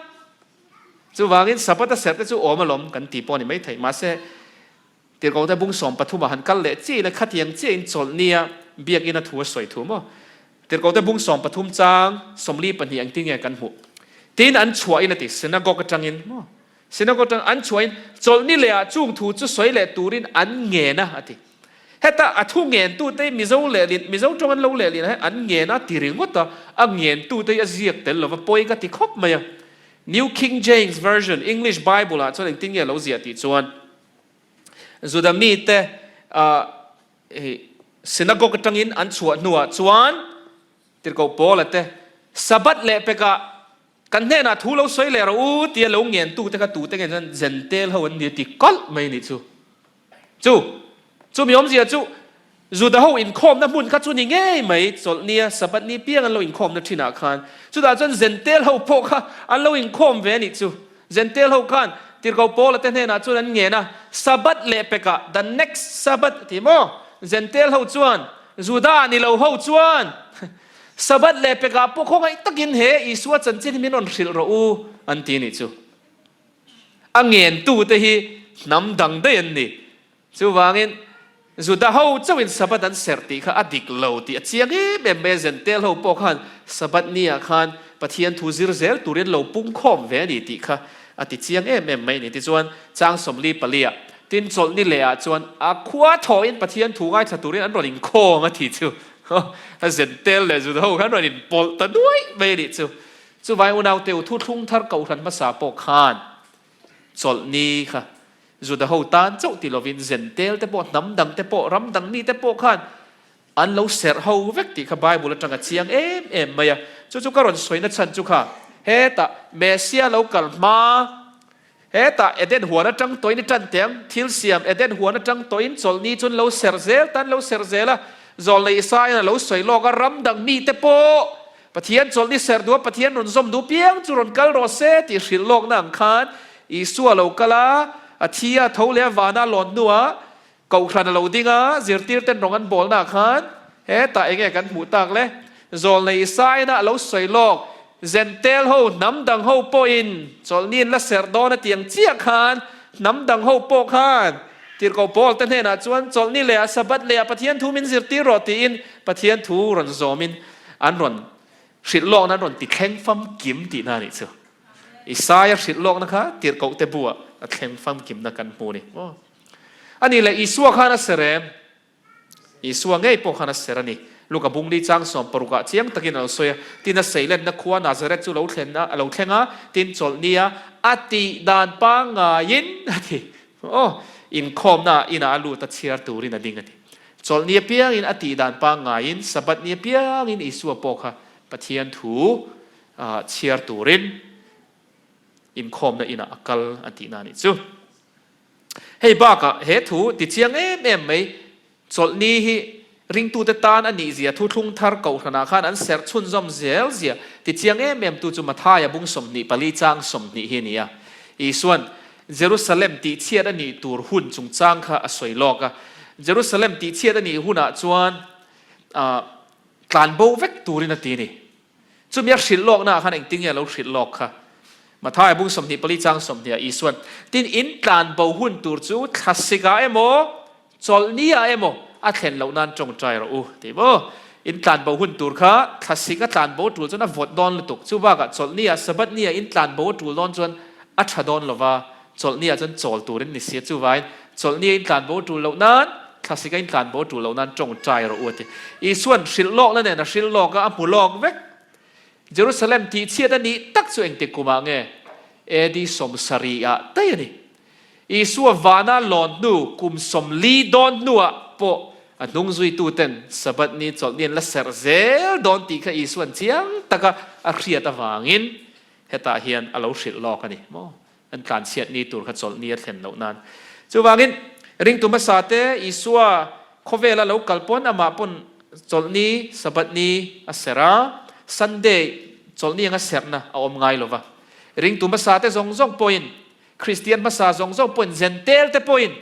Chuvangin Sabbath a serh te chu awm alawm kan ti pawh a ni maithei, mahse, Tirhkohte bung 13 ah han kal leh chiah ila khatiang chiah in chawlh nia biakinn a thu a sawi thu maw? Tirhkohte bung 13 chang 42 engtin nge kan hmuh? Tin an chhuah in a ti, synagogue atangin maw? Synagogue atang an chhuah in chawlh ni leh ah chung thu chu sawi leh turin an ngen a a ti. Heta a thu ngen tute hi Mizo lehlin, Mizo tawng an lo lehlin ah hian an ngen a ti ringawt a, a ngen tute hi a ziak tel lova pawi ka ti khawp mai a. New King James Version, English Bible ah chuan engtin nge a lo ziah tih chuan, Juda mite synagogue atangin an chhuah hnuah chuan Tirhkoh Paula te Sabbath leh pekah kan hnenah thu lo sawi leh rawh u tia lo ngentute kha tute nge chuan Jentail ho an ni a ti kalh mai a nih chu. Chu chumi awmzia chu Juda ho inkhawmna hmun kha chu ni ngei mai, chawlhnia Sabbath ni piang an lo inkhawmna thinah khan chutah chuan Jentail ho pawh kha an lo inkhawm ve a nih chu. Jentail ho khan Tirhkoh Paula te hnenah chuan an ngen a, Sabbath leh pekah, the next Sabbath ti maw? Jentail ho chuan, Juda ni lo ho chuan, Sabbath leh pekah pawh khawngaih takin he Isua chanchin hi min rawn hrilh rawh u, an ti a nih chu. A ngentute hi hnam dang daih an ni. Chuvangin, Juda ho chauhin Sabbath an serh tih kha a dik lo tih a chiang em em mai a, Zentel ho pawh khan Sabbath ni ah khan Pathian thu zir zel turin lo pungkhawm ve a ni tih kha a ti chiang em em mai a ni. Tichuan, chang 44 ah tin chawlhni leh ah chuan a khua thawhin Pathian thu ngaithla turin an rawn inkhawm a tih chu a Zentel leh Juda ho khan rawn inpawlh ta nuaih mai a nih chu. Chuvai unaute u thuthlung thar kohhran hmasa pawh khan Chawlhni kha Juda ho tan chauh ti lovin Zentel te pawh, hnam dang te pawh, ram dang mi te pawh khan an lo serh ho vek tih kha Bible atanga chiang em em mai a. Chu chu ka rawn sawi na chhan chu kha hetah Messia lo kal hma, hetah Eden huan atang tawhin i tan teh ang, thil siam Eden huan atang tawhin chawlhni chu an lo serh zel ta, an lo serh zel a. Zawlnei Isaiah a lo sawi lawk a, ram dang mi te pawh Pathian chawlhni serh duh a Pathian rawn zawm duh piang chu rawn kal rawh se tih hrilh lawkna ang khan Isua lo kal a, a thi a, tho leh a vana a lawn hnuah Kohhran a lo ding a, zirtirten rawng an bawlnaah khan hetah enge kan hmuh tak le? Zawlnei Isaiah a lo sawi lawk, Zentel ho, hnam dang ho pawhin chawlhni an la serh dawn a ti ang chiah khan hnam dang ho pawh khan Tirhkoh Paul te hnenah chuan chawlhni leh a Sabbath leh a Pathian thu min zirtir rawh tiin Pathian thu rawn zawmin An rawn hrilh lawkna an rawn ti thleng famkim tihna a nih chu. Isaia hrilh lawkna kha tirhkoh te buah a thleng famkimna kan hmu a ni. Aw. A nih leh Isua khan a ser em? Isua ngei pawh khan a ser a ni. Luka bungli chang 16 ah chiang takin a lo sawi a, tin a seilenna khua Nazareth chu lo thlen a, a lo thleng a, tin chawlhni a a tih dan pangngaiin a ti. Aw, inkhawmna ah inah a lut a chhiar turin a ding a ti. Chawlhni apiangin a tih dan pangngaiin Sabbath ni apiangin Isua pawh kha Pathian thu chhiar turin inkhawmna inah a kal a tihna a nih chu. Hei bakah he thu ti chiang em em mai, chawlhni hi ringtute tan a nih zia thuthlung thar kohhranah khan an serh chhunzawm zel zia ti chiang em em tu chu Mathaia bung 24 chang 20 hi a ni a. Isuan Jerusalem tihchhiat a nih tur hun chungchang kha a sawi lawk a. Jerusalem tihchhiat a nih hunah chuan tlanbo vek turin a ti a ni. Chumi a hrilh lawknaah khan engtin nge a lo hrilh lawk kha? Mathaia bung 24 chang 20 ah Isuan, Tin, in tlanbo hun tur chu thlasik-ah emaw, Chawlhni ah emaw a thlen loh nan tawngtai rawh u tih maw? In tlanbo hun tur kha thlasik a tlanbo tul chuan a vawt dawn lutuk. Chu bakah chawlhni ah Sabbath ni ah in tlanbo a tul dawn chuan a tha dawn lova, chawlhni ah chuan chawl turin ni si a. Chuvangin chawlhni ah in tlanbo a tul loh nan thlasik a in tlanbo a tul loh nan tawngtai rawh u a ti. Isuan hrilh lawkna nen a hrilh lawk a, a hmu lawk vek. Jerusalem tihchhiat a nih tak chu engtik kumah nge? AD 70 ah daih a ni. Isua vana lawn hnu kum 40 dawn hnuah pawh a hnungzuituten Sabbath ni chawlhni an la serh zel dawn tih kha Isua'n chiang taka a hriat avangin hetah hian a lo hrilh lawk a ni maw? An tlanchhiat ni tur kha chawlhni a thlen loh nan. Chuvangin ringtu hmasa te Isua khawvela lo kal pawn amah pawn chawlhni Sabbath ni a serh a, Sunday chawlhni anga serhna a awm ngai lova. Ringtu hmasa te zawng zawng pawhin Kristian hmasa zawng zawng pawhin Zentel te pawhin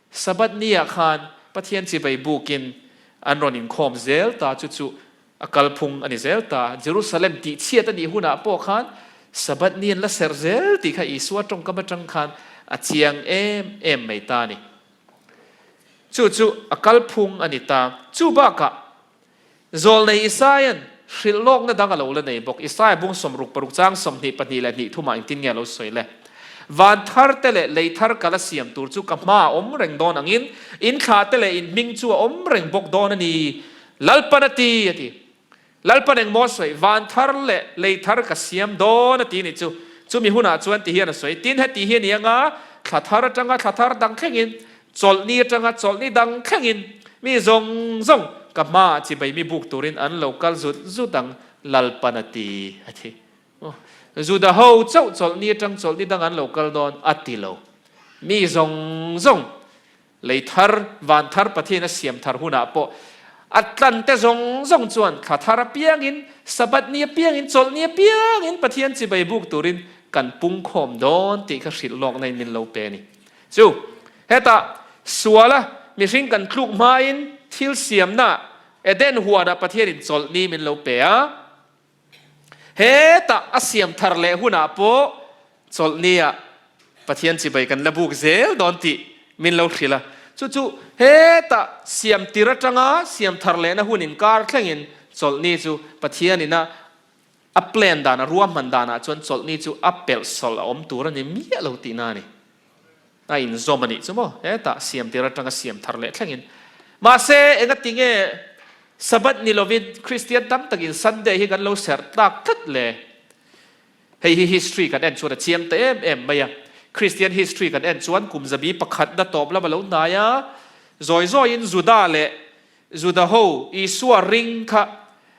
Sabbath ni ah khan Pathian chibai bukin an rawn inkhawm zel ta, chu chu a kalphung a ni zel ta. Jerusalem tihchhiat a nih hunah pawh khan Sabbath ni an la serh zel tih kha Isua tawngkam atang khan a chiang em em mai ta a ni. Chu chu a kalphung a ni ta. Chu bakah Zawlnei Isaia'n hrilh lawkna dang a lo la nei bawk. Isaia bung 66 chang 22 leh hnih thumah engtin nge a lo sawi le? Van thar te leh lei thar kal a siam tur chu ka hma a awm reng dawn angin, in thlah te leh in hming chu a awm reng bawk dawn a ni, Lalpan a ti, a ti. Lalpan engmaw a sawi? Van thar leh lei thar ka siam dawn a ti nih chu. Chumi hunah chuan ti hian a sawi. Tin, heti hi a ni anga, thla thar atanga thla thar dang thlengin, Chawlhni atanga chawlhni dang thlengin mi zawng zawng ka hmaah chibai mi buk turin an lo kal zut zut ang, Lalpan a ti, a ti. Juda ho chauh chawlhni atang chawlhni dang an lo kal dawn a ti lo. Mi zawng zawng lei thar, van thar Pathian a siam thar hunah pawh a tlante zawng zawng chuan thla thar apiangin, Sabbath ni apiangin, chawlhni apiangin Pathian chibai buk turin kan pungkhawm dawn tih kha hrilh lawkna in min lo pe a ni. Chu, hetah suala mihring kan tluk hmain thil siamna Eden huanah Pathianin chawlhni min lo pe a. Hetah a siam thar leh hunah pawh chawlhniah Pathian chibai kan la buk zel dawn tih min lo hrilh a. Chu chu hetah siam tir atanga siam thar lehna hun inkar thlengin chawlhni chu Pathianin a a plan dan, a ruahman danah chuan chawlhni chu a pelh sawlh a awm tur a ni miah lo tihna a ni. A inzawm a nih chu maw? Hetah siam tir atanga siam thar leh thlengin. Mahse, engati nge Sabbath ni lovin Kristian tam takin Sunday hi kan lo serh tlak tlat le? Hei hi history kan en chuan a chiang ta em em mai a. Kristian history kan en chuan kum zabi pakhatna tawp lam a lo hnai a, zawi zawiin Juda leh Juda ho Isua ring kha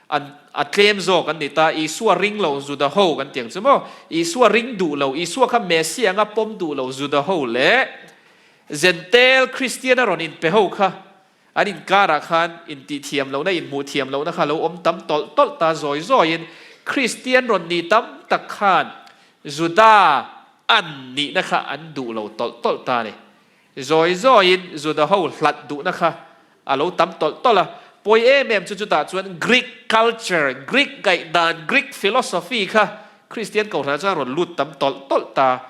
an a tlem zawk an ni ta. Isua ring lo Juda ho kan ti ang chu maw? Isua ring duh lo, Isua kha Messiah anga pawm duh lo Juda ho leh Jentail Kristian a rawn inpe ho kha An inkarah khan intihthiam lohna, inhmuh thiam lohna kha a lo awm tam tawlh tawlh ta zawi zawiin Kristian rawn ni tam tak khan Juda an nihna kha an duh lo tawlh tawlh ta a ni. Zawi zawiin Juda ho hlat duhna kha a lo tam tawlh tawlh a. Pawi em em chu chutah chuan Greek culture, Greek ngaihdan, Greek philosophy kha Kristian kohhranah chuan a rawn lut tam tawlh tawlh ta.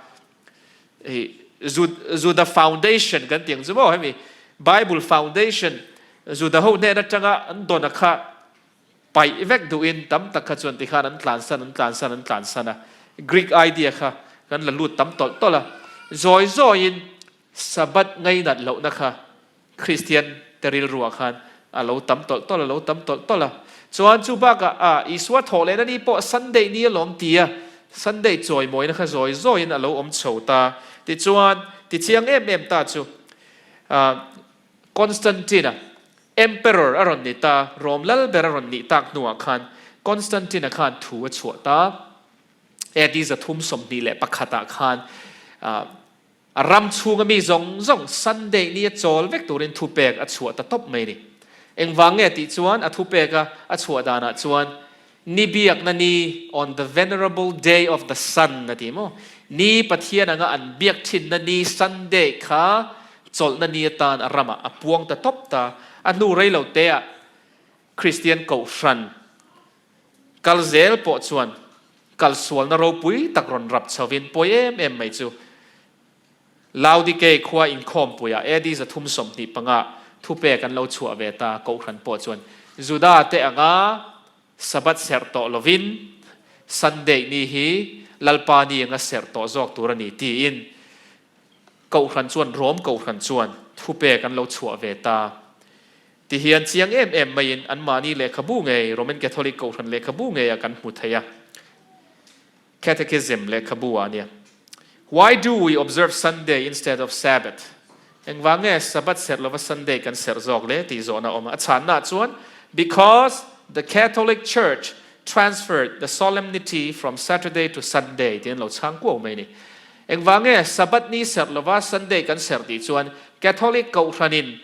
Hei Juda foundation kan tih ang chu maw hemi Bible foundation Juda ho hnen atanga an dawna kha paih vek duhin tam tak kha chuan tikhan an tlansan an tlansan an tlansan a Greek idea kha kan la lut tam tawlh tawlh a zawi zawiin Sabbath ngainat lohna kha Kristian te rilruah khan a lo tam tawlh tawlh, a lo tam tawlh tawlh a. Chuan chu bakah a Isua thawh lehna ni pawh Sunday ni a lawm ti a, Sunday chawimawina kha zawi zawiin a lo awm chho ta. Tichuan, tichiang em em ta chu Constantine-a, Emperor a rawn ni ta, Rom lal ber a rawn nih tak hnuah khan Constantine-a khan thu a chhuah ta. AD 321 ah khan A ram chhunga mi zawng zawng Sunday ni a chawl vek turin thupek a chhuah ta tawp mai a ni. Engvang nge tih chuan a thupeka a chhuah danah chuan ni biakna ni on the venerable day of the sun a ti maw? Ni Pathian anga an biak thinna ni Sunday kha chawlhna ni atan a ramah a puang ta tawp ta. A hnu rei lo teah Kristian Kohhran Kal zel pawh chuan kalsualna ropui tak rawn rap chhovin pawi em em mai chu Laodikei khua inkhawmpuiah AD 325 thupek an lo chhuah ve ta Kohhran pawh chuan Juda te anga Sabbath serh tawh lovin Sunday ni hi Lalpa ni anga serh tawh zawk tur a ni tiin Kohhran chuan Rom Kohhran chuan thupek an lo chhuah ve ta. Ti hian chiang em em maiin anmahni lehkhabu ngei, Roman Catholic Kohhran lehkhabu ngeia kan hmu thei a, Catechism lehkhabu ah nia. Why do we observe Sunday instead of Sabbath? Engvang nge Sabbath serh lova Sunday kan serh zawk le tih zawhna a awm a. A chhanna chuan, Because the Catholic Church transferred the solemnity from Saturday to Sunday tiin lo chhang kuau mai a ni. Engvang nge Sabbath ni serh lova Sunday kan serh tih chuan Catholic Kohhranin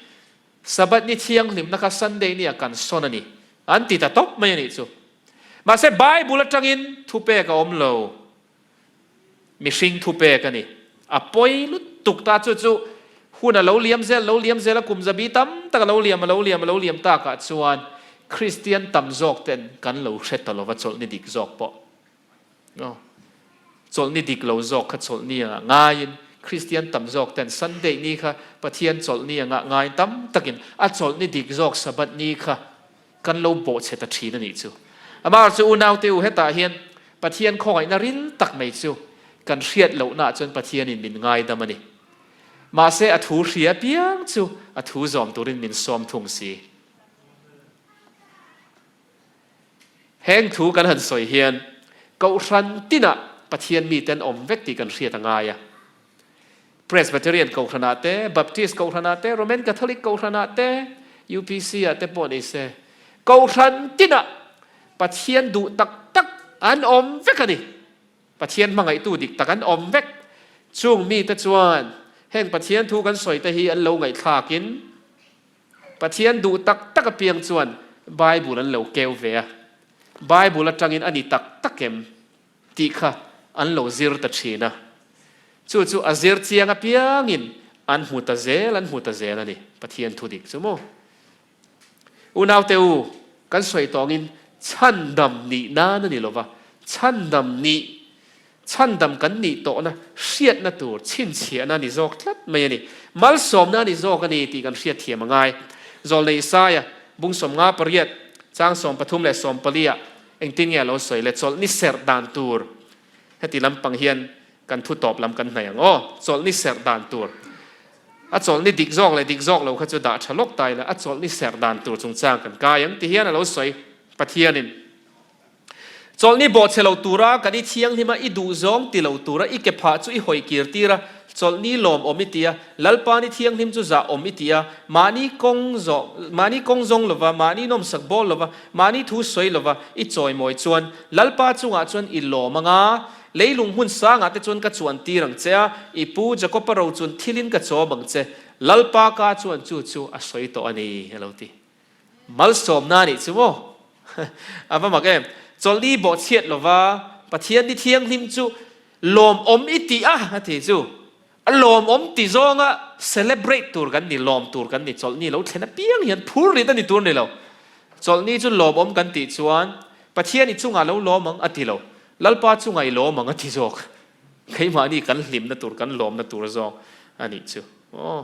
Sabbath ni thianghlimna kha Sunday nia kan sawn a ni, an ti ta tawp mai a nih chu. Mahse Bible atangin thupek a awm lo, mihring thupek a ni. A pawi lutuk ta chu chu hun a lo liam zel, lo liam zel a kum zabi tam tak a lo liam, a lo liam, a lo liam takah chuan Kristian tam zawk ten kan lo hre ta lova chawlhni dik zawk pawh. Aw. Chawlhni dik lo zawk kha chawlhni angah ngaiin Kristian tam zawk ten Sunday ni kha Pathian chawlhni angah ngaiin tam takin a chawlhni dik zawk Sabbath ni kha kan lo bawhchhe ta thin a nih chu. Amah chu unaute u hetah hian Pathian khawngaihna ril tak mai chu kan hriat lohnaah chuan Pathianin min ngaidam a ni. Mahse a thu hria piang chu a thu zawm turin min sawm thung si. Heng thu kan han sawi hian Kohhran tinah Pathian mite an awm vek tih kan hriat a ngai a. Presbyterian Kohhranah te, Baptist Kohhranah te, Roman Catholic Kohhranah te, UPC ah te pawh ni se, Kohhran tinah Pathian duh tak tak an awm vek a ni. Pathian hmangaihtu dik tak an awm vek. Chung mite chuan heng Pathian thu kan sawi te hi an lo ngaihthlakin, Pathian duh tak tak apiang chuan Bible an lo keu ve a, Bible atangin a ni tak tak em tih kha an lo zir ta thin a. Chu chu a zir chiang apiangin an hmu ta zel, an hmu ta zel a ni, Pathian thu dik chu maw. Unaute u, kan sawi tawngin chhandam nih nan a ni lova, chhandam nih. Chhandam kan nih tawhna hriatna tur chhinchhiahna a ni zawk tlat mai a ni. Malsawmna a ni zawk a ni tih kan hriatthiam a ngai. Zawlnei Isaia bung 58 chang 33 leh 40 ah engtin nge a lo sawi le? Chawlhni serh dan tur heti lampang hian kan thu tawp lam kan hnaih ang aw. Chawlhni serh dan tur a chawlhni dik zawk leh dik zawk lo kha chu dah tha lawk ta ila a chawlhni serh dan tur chungchang kan kai ang ti hian a lo sawi Pathianin. Chawlhni bawhchhe lo tura kan i thianghlim a, i duhzawng ti lo tura i ke phah chu i hawi kir tir a, chawlhni lawm awm i ti a, Lalpa ni thianghlim chu zah awm i ti a, mahni kawng zawh, mahni kawng zawng lova, mahni nawmsak bawl lova, mahni thu sawi lova i chawimawi chuan Lalpa chungah chuan i lawm ang a, leilung hmun sangah te chuan ka chuan tir ang che a, i pu Jakopa ro chun thilin ka chawm ang che, Lalpa ka chuan chu chu a sawi tawh a ni, a lo ti. Malsawmna nih chu maw? A va mak em! Chawlhni bawhchhiat lova Pathian ni thianghlim chu lawmawm i tih a, a ti chu. A lawmawm ti zawnga celebrate tur kan ni, lawm tur kan ni. Chawlhni lo thlen apiang hian phur rit a ni tur ni lo. Chawlhni chu lawmawm kan tih chuan Pathian i chungah lo lawm ang a ti lo. Lalpa chungah i lawm ang a ti zawk. Keimahni kan hlimna tur, kan lawmna tur zawk a nih chu. Aw.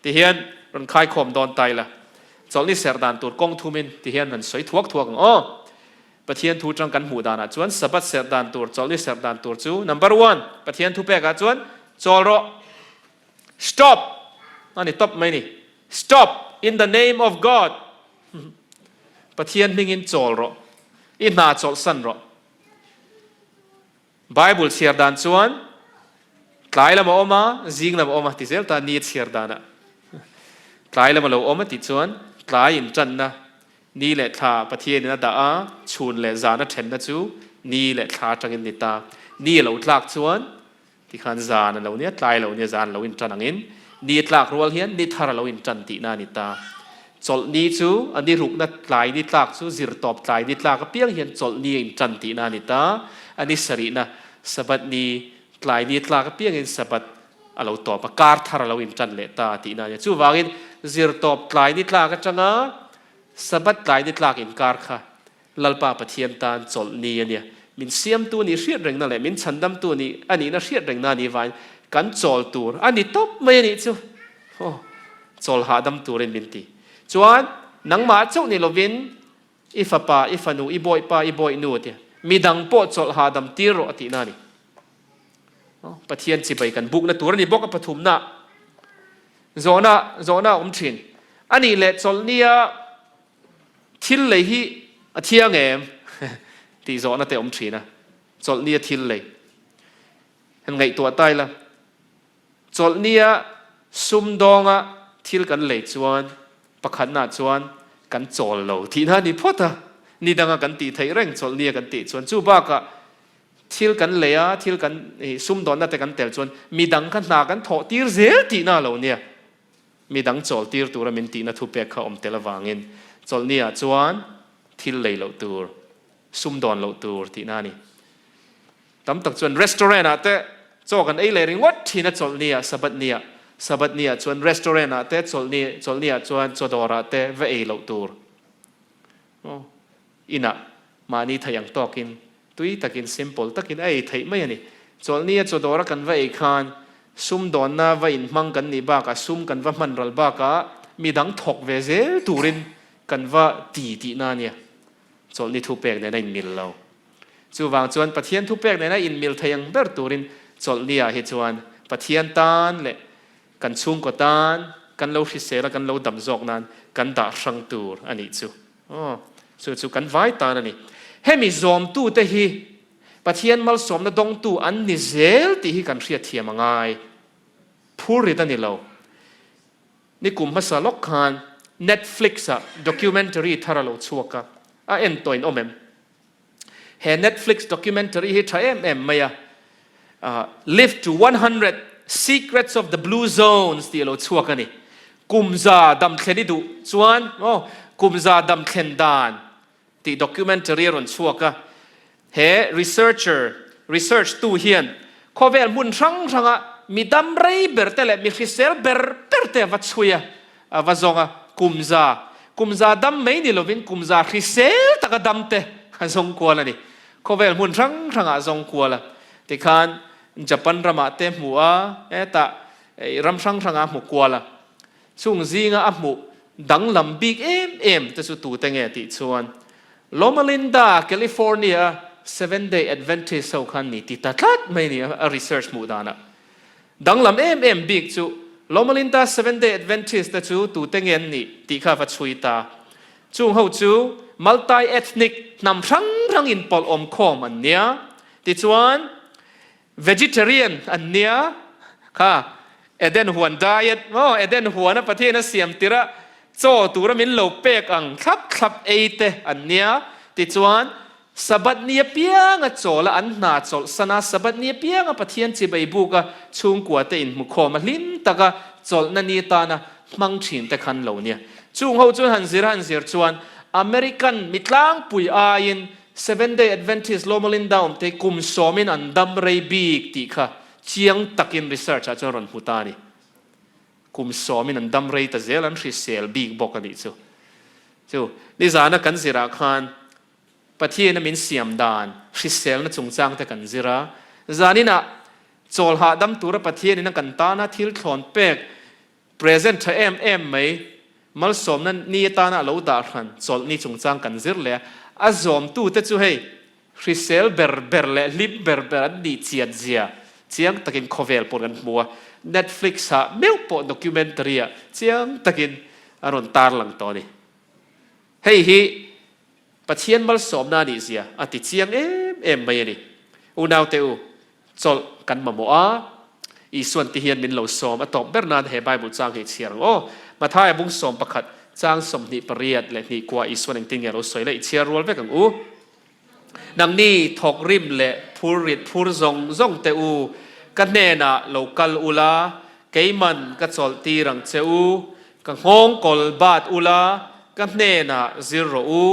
Tihian rawn khaikhawm dawn ta ila, chawlhni serh dan tur kawng thumin tihian rawn sawi thuak thuak ang aw. Pathian thu tang kan hmuh danah chuan Sabbath serh dan tur, chawlhni serh dan tur chu number one, Pathian thu pekah chuan chawl rawh, stop a ni tawp mai ni, stop in the name of God, Pathian hmingin chawl rawh, i hna chawlhsan rawh. Bible chhiar dan chuan tlai lam a awm a, zing lam a awm a ti zel ta ni a chhiar danah. Tlai lam a lo awm a tih chuan tlai intanna ni leh thla Pathianin a dah a, chhun leh zan a thenna chu ni leh thla atangin ni ta. Ni a lo tlak chuan Tikhan zan a lo nia, tlai a lo nia, zan a lo inṭan angin ni a tlak rual hian ni thar a lo inṭan tihna a ni ta. Chawlhni chu a ni rukna tlai ni tlak chu zirtawp tlai ni tlak apiang hian chawlhni a inṭan tihna a ni ta. A ni sarihna Sabbath ni tlai ni tlak apiangin Sabbath a lo tawp a, kar thar a lo inṭan leh ta tihna a ni. Chuvangin zirtawp tlai ni tlak aṭanga Sabbath tlai ni tlak inkar kha Lalpa Pathian tan chawlh ni a nia. Min siamtu nih hriat rengna leh min chhandamtu nih a nihna hriat rengna a nih vain kan chawl tur a ni tawp mai a nih chu. Aw, chawl hahdam turin min ti. Chuan nangmah chauh ni lovin i fapa, i fanu, i bawipa, i bawihnu a tia. Midang pawh chawlh hahdam tir rawh a tihna a ni. Pathian chibai kan bukna tur a ni bawk a pathumna. Zawhna, zawhna a awm thin. A nih leh chawlhnia Thil lei hi a thiang em? tih zawhna te awm thin a, chawlhnia thil lei. Han ngaihtuah ta ila, chawlhnia sumdawnga thil kan lei chuan pakhatnaah chuan kan chawl lo tihna a ni phawt a, ni danga kan tih theih reng chawlhnia kan tih chuan. Chu bakah thil kan lei a, thil kan sumdawnna te kan tel chuan midang kha hna kan thawh tir zel tihna a lo nia. Mi dang chawl tir tura min tihna thupek kha awm tel avangin chawlhni-ah chuan thil lei loh tur, sumdawn loh tur tihna a ni. Tam tak chuan restaurant-ah te chaw kan ei leh ringawt thin a chawlhni-ah, Sabbath ni-ah. Sabbath ni-ah chuan restaurant-ah te chawlhni, chawlhni-ah chuan chaw dawrah te va ei loh tur. Aw. Inah mahni theih ang tawkin, tui takin, simple takin a ei theih mai a ni. Chawlhnia chaw dawra kan va ei khan sumdawnna va inhmang kan nih bakah, sum kan va hman ral bakah midang thawk ve zel turin kan va ti tihna a nia. Chawlhni thupek nena inmil lo. Chuvang chuan Pathian thupek nena inmil thei ang ber turin chawlhniah hi chuan Pathian tan leh kan chhungkaw tan kan lo hrisel a, kan lo dam zawk nan kan dah hrang tur a nih chu. Aw, chu chu kan vai tan a ni. Hemi zawmtute hi Pathian malsawmna dawngtu an ni zel tih hi kan hriatthiam a ngai. Phurrit a ni lo. Nikum hmasa lawk khan Netflix-ah documentary thar a lo chhuak a, a en tawhin awm em? He Netflix documentary hi tha em em mai a, Live to 100, Secrets of the Blue Zones tih a lo chhuak a ni. Kum za dam thlen i duh chuan aw, kum za dam thlen dan tih documentary a rawn chhuak a. He researcher, research tu hian khawvel hmun hrang hranga mi dam rei ber te leh mi hrisel ber ber te a va chhui a, A va zawng a, kum za, kum za dam mai ni lovin kum za hrisel taka dam te a zawng kual a ni. Khawvel hmun hrang hrangah a zawng kual a. Tikhan Japan ramah te hmu a, hetah ram hrang hrangah a hmu kual a. Chung zinga a hmuh danglam bik em em te chu tute nge tih chuan Loma Linda, California-a Seventh-day Adventist ho khan ni ti ta tlat mai ni a research hmuh danah. Danglam em em bik chu Loma Linda Seventh-day Adventist te chu tute nge an nih tih kha va chhui ta. Chung ho chu multi-ethnic hnam hrang hrang inpawlh awmkhawm an nia. Tichuan. Vegetarian an nia kha Eden huan diet maw Eden huana Pathian a siam tir a chaw tura min lo pek ang thlap thlap ei te an nia tichuan Sabbath ni apianga chawla an hna chawlh sana Sabbath ni apianga Pathian chibai buka chhungkua te inhmukhawm a hlim taka chawlhna ni tana hmang thin te khan lo nia chung ho chuan han zir han zir chuan American mitlangpui aiin Seventh Day Adventist Loma Linda awmte hi kum sawmin an dam rei bik tih kha chiang takin research ah chuan rawn hmu ta a ni. Kum sawmin an dam rei ta zel an hrisel bik bawk a nih chu. Chu nizana kan zirah khan Pathiana min siam dan hriselna chungchang te kan zir a, zaninah chawl hahdam tura Pathianin a kan tana thil thlawn pek Present tha em em mai, malsawmna ni atana a lo dah hran chawlhni chungchang kan zir leh a, a zawmtute chu hei hrisel ber ber leh hlim ber ber an nih chian zia chiang takin khawvel pawh kan hmu a, Netflix ah meuh pawh documentary ah chiang takin a rawn tarlang tawh a ni. Hei hi Pathian malsawmna a nih zia a ti chiang em em mai a ni. Unaute u, chawlh kan mamawh a, Isuan ti hian min lo sawm a tawp ber nan he Bible chang hi chhiar ang aw. Mathaia bung 11 chang 28 leh hnih kua Isuan engtin nge a lo sawi le i chhiar rual vek ang u. Nangni thawk rim leh phur rit phur zawng zawng te u, ka hnenah lo kal ula, keiman ka chawlh tir ang che u, Ka nghawng kawl bat ula, ka hnenah zir rawh u.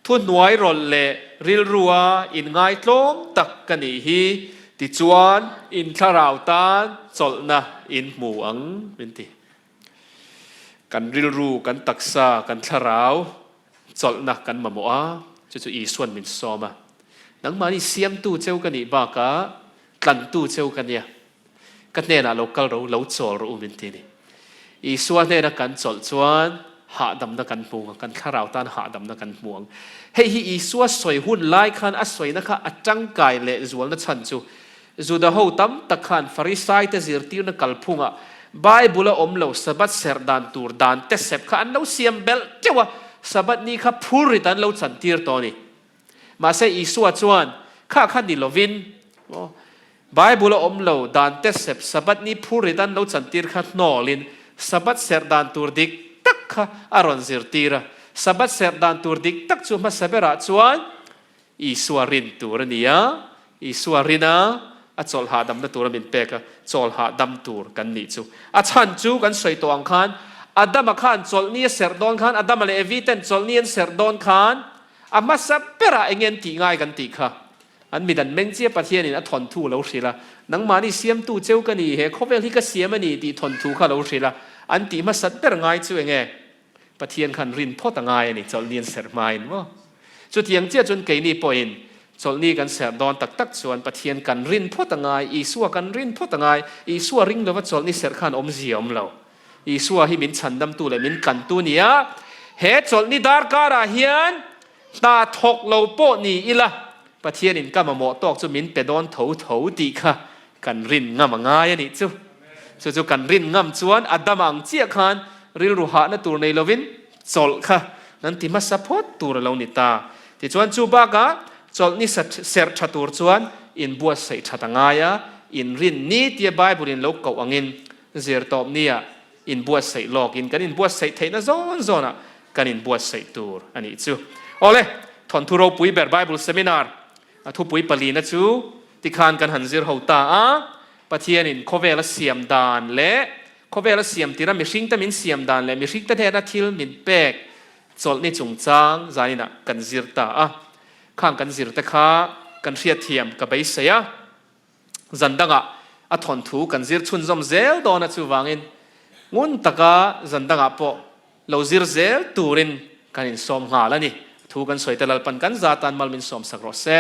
Thuhnuai rawlh leh rilrua inngaitlawm tak ka nih hi, tichuan in thlarau tan chawlhna in hmu ang, min ti. Kan rilru, kan taksa, kan thlarau chawlhna kan mamawh a, chu chu Isuan min sawm a. Nangmahni siamtu cheu ka nih bakah tlantu cheu ka nia. Ka hnenah lo kal ro, lo chawl rawh u min ti a ni. Isua hnena kan chawlh chuan hahdamna kan hmu ang, kan thlarau tan hahdamna kan hmu ang. Hei hi Isua sawi hun lai khan a sawina kha a tangkai leh zualna chhan chu Juda ho tam tak khan Farisaite zirtirna kalphungah Bible a awm lo Sabbath serh dan tur dan te sep kha an lo siam belh teuh a, Sabbath ni kha phurrit an lo chantir tawh a ni. Mahse Isua chuan kha kha ni lovin, Bible a awm lo dan te sep Sabbath ni phurrit an lo chantir kha hnawlin Sabbath serh dan tur dik tak kha a rawn zirtir a. Sabbath serh dan tur dik tak chu hmasa berah chuan Isua rin tur a ni a, Isua rina a chawlh hahdamna tura min pek a, chawl hahdam tur kan nih chu. A chhan chu kan sawi tawh ang khan Adama khan chawlhni a serh dawn khan Adama leh Evi ten chawlhni an serh dawn khan A hmasa berah eng nge an tih ngai kan tih kha? An mit an meng chiah Pathianin a thawnthu a lo hrilh a, Nangmahni siamtu cheu ka ni, he khawvel hi ka siam a ni tih thawnthu kha a lo hrilh a, an tih hmasat ber ngai chu eng nge? Pathian khan rin phawt a ngai a ni, chawlhni an serh hmain maw? Chutiang chiah chuan keini pawhin chawlhni kan serh dawn tak tak chuan Pathian kan rin phawt a ngai, Isua kan rin phawt a ngai, Isua ring lova chawlhni serh khan awmzia a awm lo. Isua hi min chhandamtu leh min tlantu a ni a, he chawlhni darkarah hian hna thawk lo pawh ni ila, Pathianin ka mamawh tawk chu min pe dawn tho tho tih kha kan rin ngam a ngai a nih chu. Chu chu kan rin ngam chuan a dam ang chiah khan rilru hahna tur nei lovin chawlh kha kan ti hmasa phawt tur a lo ni ta. Tichuan chu bakah chawlhni serh tha tur chuan inbuatsaih that a ngai a, inrin ni tia Bible-in lo koh angin Zirtawpnia inbuatsaih lawkin kan inbuatsaih theihna zawn zawnah kan inbuatsaih tur a nih chu. Awle, thawnthu ropui ber Bible Seminar a thupui palina chu tikhan kan han zir ho ta a, Pathianin khawvela siam dan leh khawvela siam tira mihringte min siam dan leh mihringte hnena thil min pek chawlhni chungchang zaninah kan zir ta a. Khang kan zirte kha kan hriatthiam ka beisei a. Zan dangah a thawnthu kan zir chhunzawm zel dawn a, chuvangin ngun taka zan dangah pawh lo zir zel turin kan insawm nghal a ni. Thu kan sawi te Lalpan kan za tan mal min sawmsak rawh se.